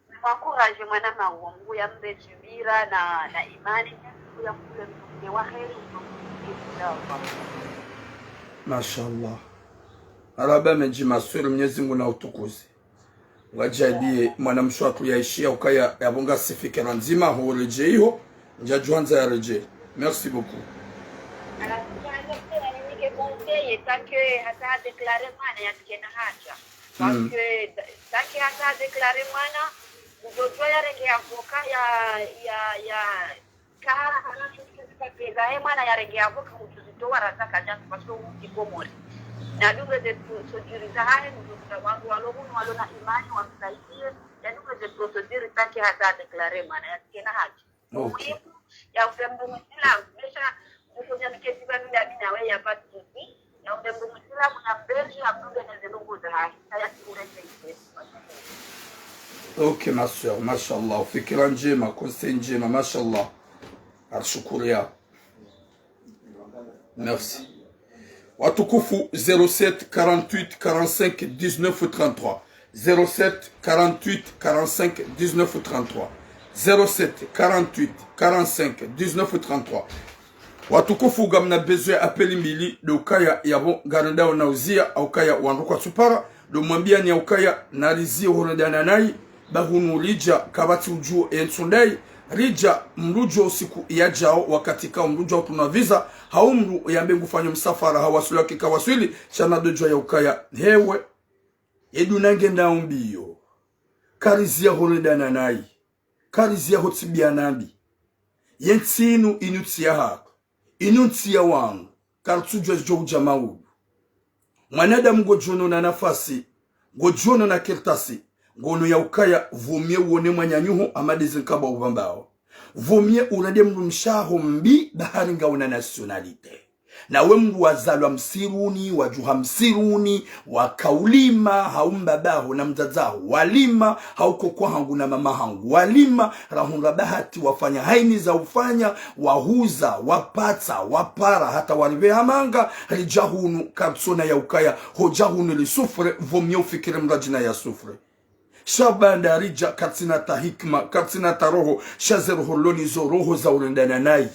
Nimwancourage mwananya wo, Mngu yambe subira na, na imani, Mnyezi Mngu yamkule mtume wa heri, mtume, inshallah. Mashallah. Marahaba mendji ma sœur, Mnyezi Mngu na utukuze. Wadjaliye mwanamshe watru yaishiya ukaya yapvo ngasi fikira ndzima ho redjeyi ho, ndjadjuhandza yaredjeyi. Merci beaucoup. Ala, sisi hata sisi nanike conseil, tant que hata déclarer mwana yatsike na haja. Parce que tant que hata déclarer mwana, ngudjodjuwa yarenge avocat ya, ya, ya, kahara, hara, nike zi papier zahe mwana yarenge avocat, ngudjozitowa raza kadja, parce que uki Komori. Na double de procédure zahahe, ngudjozitowa wandru walo hunu, walo na imani, wamsaidiye. Ya double de procédure, tant que hata déclarer mwana yatsike na haja. Ok. Muhimu, ya ufembu Muislamu. Mesha, mfanya miketi pvanu ya mina we ya pas de souci. Ya ufembu Muislamu, ya mberji, ya mdunge ne ze ndrongoo zahahe. Haya si urete ite. Ok, ma sœur, mashallah. Fikira ndjema, conseil ndjema, mashallah. Arshukuriya. Merci. Watukufu, zéro sept quarante-huit quarante-cinq dix-neuf trente-trois. Zéro sept quarante-huit quarante-cinq dix-neuf trente-trois. Zéro sept quarante-huit quarante-cinq dix-neuf trente-trois. Watukufu, ngamna besoin ya appel mbili, ndo ukaya yapvo ngarendao na uziya, au ukaya wandru kwatsupara, ndo mwambiyani ya ukaya nariziye hurendana nayi, ba hunu ridja kapvatsi udjuwo entsu ndayi, ridja mdru udjuwa usiku yadjao wakati kao mdru udjuwa utunwa visa, hau mdru yambe ngufanyo msafara hawaswili wake kawaswili, sha na ndodjuwa ya ukaya hewe. Ye duniya ngendao mbiyo. Kariziya hurendana nayi. Kariziya hutsibiya nambi. Ye ntsi inu, inu ntsi yahatru. Inu ntsi ya wangu. Karitsudjuwa zidjo udja maudu. Mwanadamu ngodjono na nafasi, ngodjono na kartasi, ngono ya ukaya, vaut mieux uone mwananyaho, hama ndezi nkabwa upvambao. Vaut mieux urende mdrumshe waho mbi, ba hari ngauna nationalité. Nawe mdru wazalwa msiruni, wadjuha msiruni, waka ulima, hau mbabaho na mdzadzaho walima, hau koko hangu na mama hangu walima, rahundra bahati wafanya haini za ufanya, wahuza, wapatsa, wapara, hata waripveha manga, ridja hunu karitsona ya ukaya, hodja hunu risouffre, vaut mieux ufikiri mdru adjina ya souffre. Sha ba nda ridja karitsina ta hikima, karitsina ta roho, sha ze roho rilo nazo roho za urendana nayi.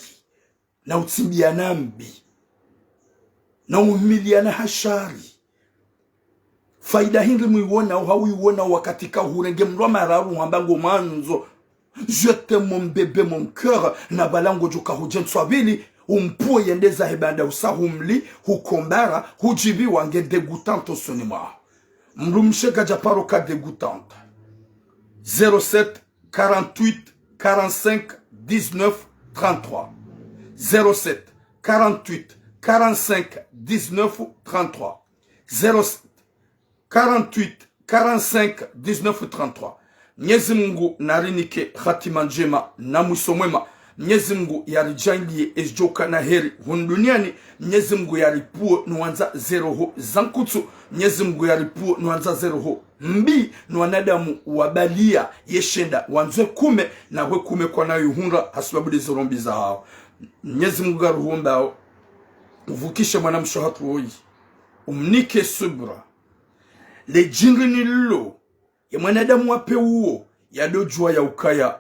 Na utsibiya nambi. Na umiliana ha shari. Faida hindri mwiwonao, hau iwonao wakati ka hurenge mdru wa mararu hamba ngomwandzo. Je t'aime mon bébé, mon cœur, na pvala ngodjo ka hudje ntsu ya pvili, umpvuwe yende zahe ba nda usa humli, hukombara, hudjibiwa nge dégoûtante usoni mwaho. Mdrumshe kadja paro ka dégoûtante. Zéro sept quarante-huit quarante-cinq dix-neuf trente-trois. Zéro sept quarante-huit quarante-cinq dix-neuf trente-trois. Zéro sept quarante-huit quarante-cinq dix-neuf trente-trois. Mnyezi Mngu narinike hatima ndjema na mwiso mwema. Mnyezi Mngu yaridjaanliye ezidjoka na heri hunu duniani. Mnyezi Mngu yaripvuwe no wandza ze roho za nkutsu. Mnyezi Mngu yaripvuwe no wandza ze roho mbi, no wanadamu wabaliya ye shenda wandzwe kume, na hwe kume kwana yuhundra hasibabu ndeze rombi zahao. Mnyezi Mngu ngaruhuombao, uvukishe mwanamshe hatru woyi, umnike subra. Le djindri ni lilo, ye mwanadamu wa pewu wo, yadodjuwa ya ukaya,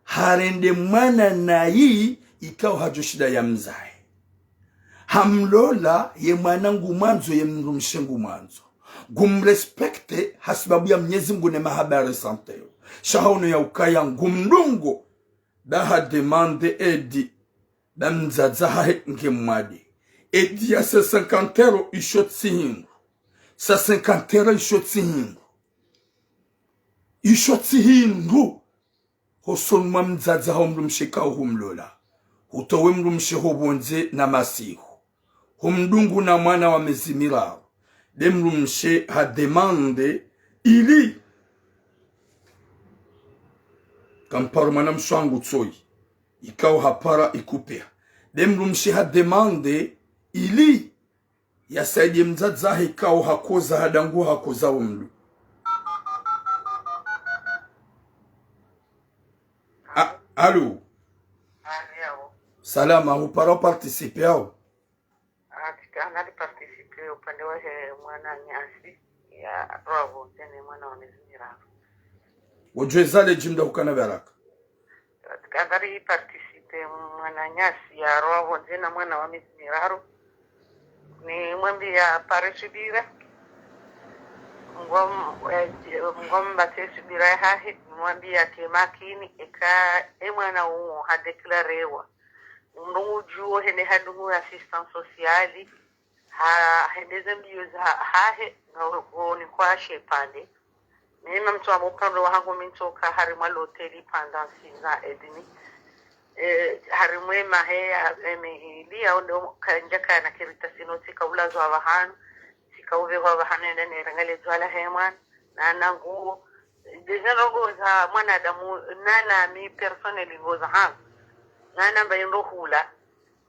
harende mwana nayi ikao hadjoshinda ya mzaye. Hamlola ye mwana ngumwandzo, ye mdrumshe ngumwandzo. Ngumrespecte hasibabu ya Mnyezi Mngu ne mahaba yaresanteo. Sha haono ya ukaya ngumdungo, ba hademande aide, ba mdzadze hahe nge mwade. Aide ya cent cinquante euros isho tsi hindru. Cent cinquante euros isho tsi hindru. Isho tsi hindru. Hosoni mwa mdzadze haho mdrumshe kao humlola. Hutowe mdrumshe ho pvondze na masihu. Humdungu na mwana wa mezi miraru. Be mdrumshe hademande ili. Kamparo mwanamshe wangu tsoyi. Ikao hapara ikupeha. Be mdrumshe hademande ili. Yasaidiye mdzadze hahe ikao hakoza hadangu hakoza wo mdru. Allô? Allô? Salama, hupara uparticiper au? Ati ka nali participer upande wahe mwananyasi ya rwavo ndzene mwana wa mezi miraru. Wodjuwa ezale djimda hukana baraka. Ati ka nali participer mwananyasi ya rwavo ndzena mwana wa mezi miraru. Nimwambiya pare subira. Ngom-, eh, ngombatse subira yahahe, nimwambiya ke makini, eka e mwana uwo hadéclarewa. Mndru ngudjuwo hende hadungu ya assistance sociale, ha, hende ze mbiyo zahahe, ngoni kwa shepvandre. Mimi mtru wa upande wahangu mi ntsoka harimwa l'hôtel pendant six ans et demi. Eh, harimwa emahe ya, emihili ya onde kandja kana karatasi no tsika ulazwa pvahanu, tsika upvehwa pvahanu ende nirangalie dzwala he mwana, na nangu. Déjà ndrongoo za mwanadamu, nami personnel ndrongoo zahangu. Namba indro hula.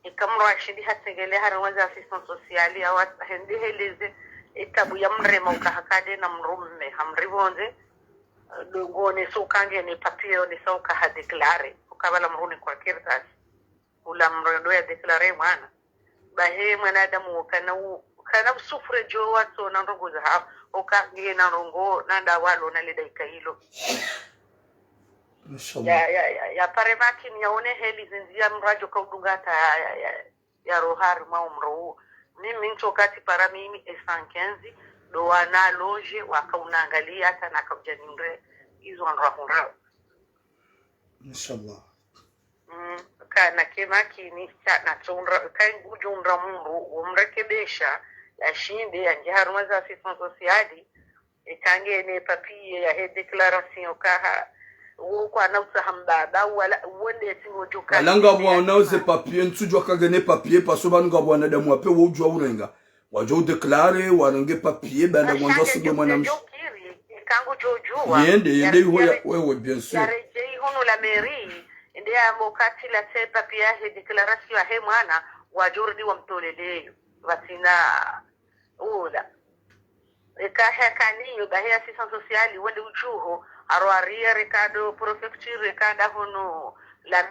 Eka mdru ashindi hatsengelea harimwa ze assistance sociale, awa hende heleze etabu ya mrema uka hakade na mdrume, hamripvondze, eh, ngone so uka ngena papier, onesa uka hadéclarer, uka pvala mdru ni kwa karatasi. Ula mdru ndo yadéclarer mwana. Bahi mwanadamu kana u-, kana usouffrir djo watsona ndrongoo zahawo, uka ngena ndrongoo, nanda walo na leda ikailo. Inshallah. Ya, ya, ya, ya pare makini yaone heli zindzi ya mdru adjo kaudunga hata ya, ya, ya, ya rohari mwa umro uwo. Mimi ntsoka tsi para mimi e cent quinze, ndo wana loge wakaunangalia hata nakaudja nimre izo ndrwa hundrao. Inshallah. Mm, kana ke makini, kana tsundra, ka ngudjo undra mdru, umrekebesha, yashinde, yandje harumwa za assistance sociale, eka ngena papier yahe déclaration kaha, wo kwana utsaha mbaba, wala, wonde tsi ngodjo ka. Wala ngapvo wana uze papier, ntsudjuwa ka ngena papier, parce que pvanu ngapvo wanadamu wapve wodjuwa urenga. Wadjo udéclarer, warenge papier, baanda ngwandzo wasibe mwanamshe. Yende, yende iho ya, wewe, bien sûr. Yaredjei hunu la mairie, ende yambe uka tsi latse papier yahe déclaration yahe mwana, wadjo rudi wamtoleleyo. Pvatsina ula. Eka hekaniyo, bahi assistance sociale, wende udjuho, aro arrière, eka ndo préfecture, eka nda hunu la,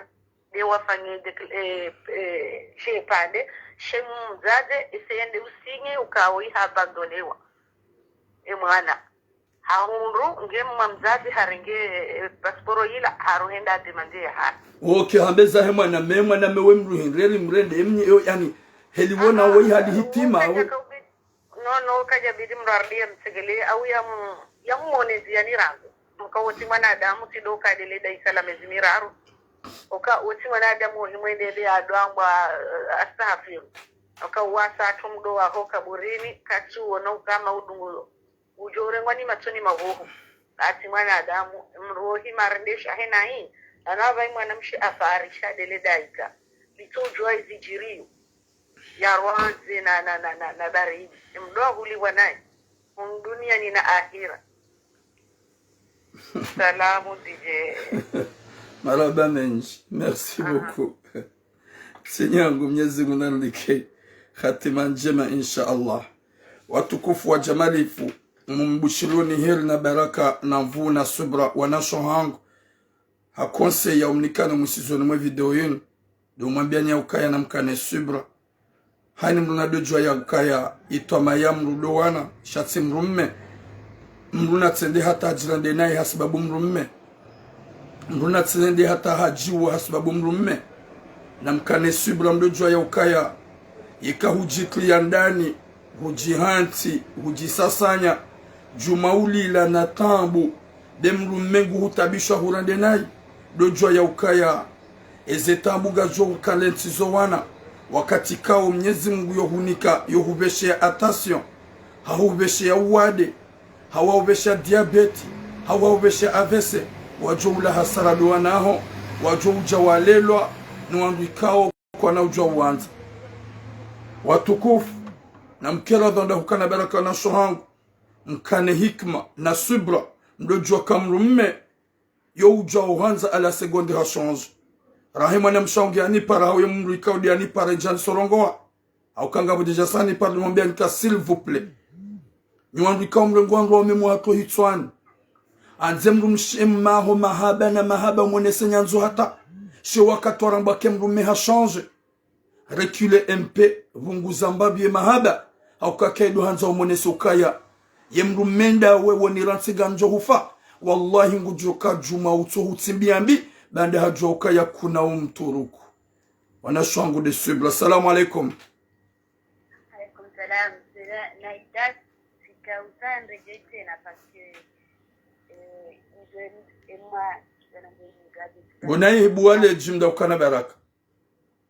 nde wafanye décl-, eh, eh, shepvandre, she mdzadze, ese yende usinye, uka oyi ha abandonnewa. E mwana. Hahundru, nge mwa mdzadze harenge, eh, passeport yila, haro henda ademande yahahe. Ok, hambe zahe mwana mme, mwana mme we mdru hindri, eli mrende, emnyi, yo, yani, heli wona woyi hali hitima, we. No, no, kadja bidi mdru arudi yamtsengelee, au yamu-, yamuone ndziani rangu. Uka wo tsi mwanadamu, tsi ndo uka ndele daika la mezi miraru. Uka wo tsi mwanadamu, wo himwendele adwangwa, eh, astaghfir. Uka wasa atru mdo waho kaburini, katsu wona uka ma udungu. Udjo urengwa ni matsoni mahoho. Atsi mwanadamu, mdru wo hima arendesha hena hi. Ana pvayi mwanamshe afa arisha ndele daika. Litso udjuwa izidjiriyo. Ya rwandze na, na, na, na, na baridi. Mdru wa hulipvwa nayi. Hunu duniani na ahira. Salamu D J. Marahaba mendji. Merci beaucoup. Seigneur wangu, Mnyezi Mungu nanike hatima ndjema, insha Allah. Watukufu wa djamalifu, mumbushiloni heri na baraka na nvuu na subra wanasho hangu. Ha conseil ya umnikana mwisizoni mwe video yinu, ndo mwambiani ya ukaya namkane subra. Hayini mdru nadodjuwa ya ukaya itwama ya mdru ndo wana, sha tsi mdru mme. Mdru natsende hata hadjirande nayi hasibabu mdru mme. Mdru natsende hata hadjiwa hasibabu mdru mme. Namkane subra mdodjuwa ya ukaya, yeka hudjitiliya ndani, hudjihantsi, hudjisasanya, djuma ulila na taabu, be mdru mme nguhutabisha hurande nayi, dodjuwa ya ukaya, eze taabu ngazidjo ukale ntsi zo wana, wakati kawo Mnyezi Mungu yohunika, yohupvesheya attention, hahupvesheya uwade, hawahupvesha diabète, hawahupvesha A V C, wadjo ula hasara ndo wanaho, wadjo udja walelwa, ni wandru ikao kwana udjuwa uwandza. Watukufu, namkere dhwanda hukana baraka wanasho hangu, mkane hikima na subra, mdodjuwa ka mdru mme, yo udja uhandza à la seconde ha change. Rahi mwanamshe hangu yanipara, hau ye mdru ikao nde yanipara, idjani sorongowa. Hauka ngapvo déjà sa hanipara, nimwambiya nika, s'il vous plaît. Nyi wandru ikao mrengo wandru waume mwahatru hitswani. Andze mdrumshe mmaho mahaba na mahaba, mwonese nyandzo hata. She wakati waramba ke mdrume ha change, recule un peu, pvunguza mbapvi ye mahaba, hauka kaido handza umonese ukaya ye mdrume ndawe woni rantsi ngamdjo hufa. Wallahi ngudjo ka djuma utso hutsimbia mbi, baanda hadjua ukaya kuna umturuku. Wanashe wangu de swibra. Assalamu alaikum. Alaikum salam. Sila na idadi, sika usandre jete na parce que, eh, ndio emwa, yana mwenye. Bona ihibu wale jimda ukana baraka.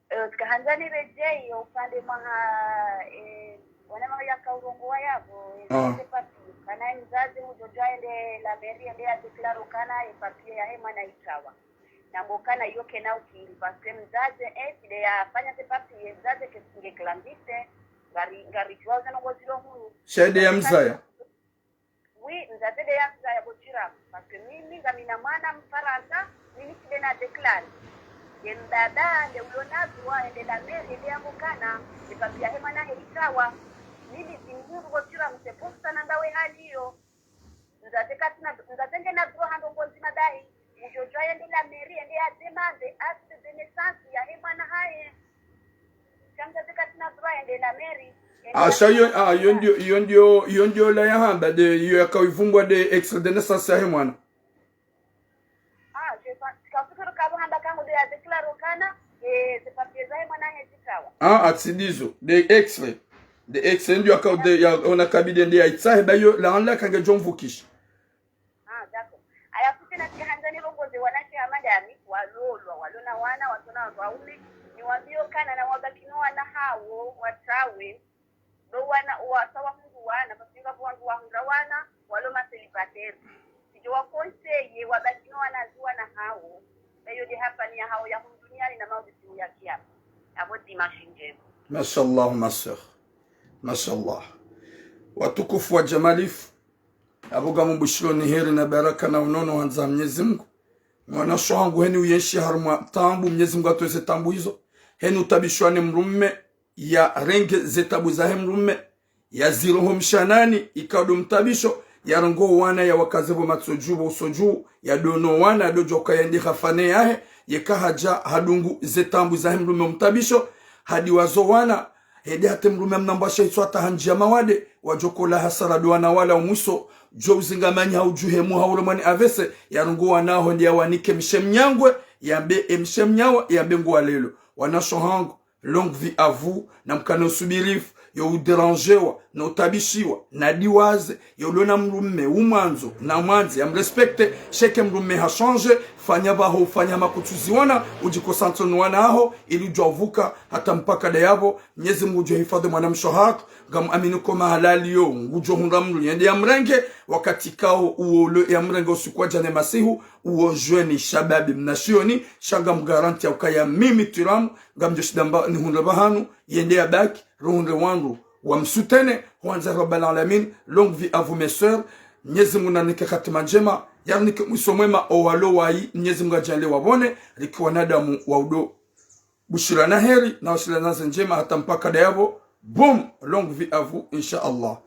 Eh, tsikahandza niredjeyi upande mwaha, eh, wana mama yaka urongowa yapvo, eh, ah, ze papier. Kana mdzadze mdjodjo ende la mairie ende ya déclare ukana ye papier yahe mwana itsawa. Nambo kana iyo kena ukiri, parce que mdzadze, eh, tsi nde yafanya ze papier, mdzadze ke nge clandestin, ngari, ngaridjuwa uza nongo zilo hunu. Shahidi ya mzaya. Oui, mdzadze nde ya mzaya bo Chiramu. Parce que mimi ngamina mwana Mfarantsa, mimi tsi nde na déclare. Ye mbaba, nde ulo na droit, ende la mairie, ende yambe ukana, ye papier yahe mwana he itsawa. Mimi tsi mhundru bo Chiramu, c'est pour ça namba we hali iyo. Mdzadze katsina, mdzadze ngena droit ha ndrongo ndzima dahi. Mdjodjo yende la mairie, ende ya demande acte de naissance yahe mwana hahe. Sha mdzadze katsina droit yende la mairie, ende ya... Ah, sha iyo, ah, iyo ndio, iyo ndio, iyo ndio la yahamba de, iyo yakawivumbwa de extrait de naissance yahe mwana. Ah, je pense, kafikiri kabo hamba kangu de ya déclare ukana, eh, ze papier zahe mwana he zitsawa. Ah, ah, tsi ndizo, de extrait. De extrait ndio yaka, de, ya, ona kabide nde ya itsahe, ba iyo, la anla kange djomvukisha. Ah, d'accord. Aya, futi na tsikahandza nirongoze wanashe ha madame, walolwa, walona wana, watsona wandru waume, niwambie ukana na wabaki no wana hawo, watsawe, no wana, wasa wahundru wana, parce que ngapvo wandru wahundra wana, walo ma célibataire. Tsidjo wa conseiller, wabaki no wana zi wana hawo, na iyo nde hafani ya hawo ya hunu duniani na mauri siku ya kiyama. Apvo dimanche ndjema. Mashallah, ma sœur. Mashallah. Watukufu wa Jamalifu, apvo ngamumbushiloni heri na baraka na unono handza Mnyezi Mungu. Mwanasho hangu heni uyenshi harumwa taambu, Mnyezi Mungu yatowe ze taambu izo. Heni utabishwa ne mdrume, yarenge ze taambu zahe mdrume, yaziroho mshanani, ikao ndo mtabisho, yarongoe wana yawakaze pvo matso dju pvo uso dju, yadono wana, yadodjoka yende hafane yahe, yeka hadja hadungu ze taambu zahe mdrume umtabisho, hadi wazo wana, hende hata mdrume amnambwa shahitswa hata handjia mawade, wadjokola hasara ndo wana wala umwiso, djo uzingamanyi ha udjuhemu ha uremwa ni A V C, yarongoe wana aho nde yawanike mshe mnyangwe, yambe e mshe mnyawe, yambe ngwalelo. Wanasho hangu, longue vie à vous, na mkane usubirifu, yo udérangewa, na utabishiwa, na diwaze, yo ulona mdrume, umwandzo, na mwandze, yamrespecte, sheke mdrume ha change, fanya pvaho, ufanya makutsuzi wana, udjiconcentre no wana aho, ili udjua uvuka, hata mpaka ndayapvo, Mnyezi Mungu udjo hifadhi mwanamshe hatru, ngamuamini ko mahala aliyo, ngudjo hundra mdru, yende yamrenge, wakati kao uwo ulo yamrenge usiku wa djana masihu, uwo jeune shababi mnashioni, sha ngamgaranti ya ukaya mimi Twiramu, ngamdjo shinda mba nihundre pvahanu, yende yabaki, ruhundre wandru, wamsoutenir, hwandza Rabbal Alamin, longue vie à vous mes sœurs, Mnyezi Mungu nanike hatima ndjema, yarinike mwiso mwema, owalo wayi, Mnyezi Mungu adjaanlie wapvone, riki wanadamu wa udo bushirana heri, na washirana ze ndjema, hata mpaka ndayapvo, boum, longue vie à vous, insha Allah.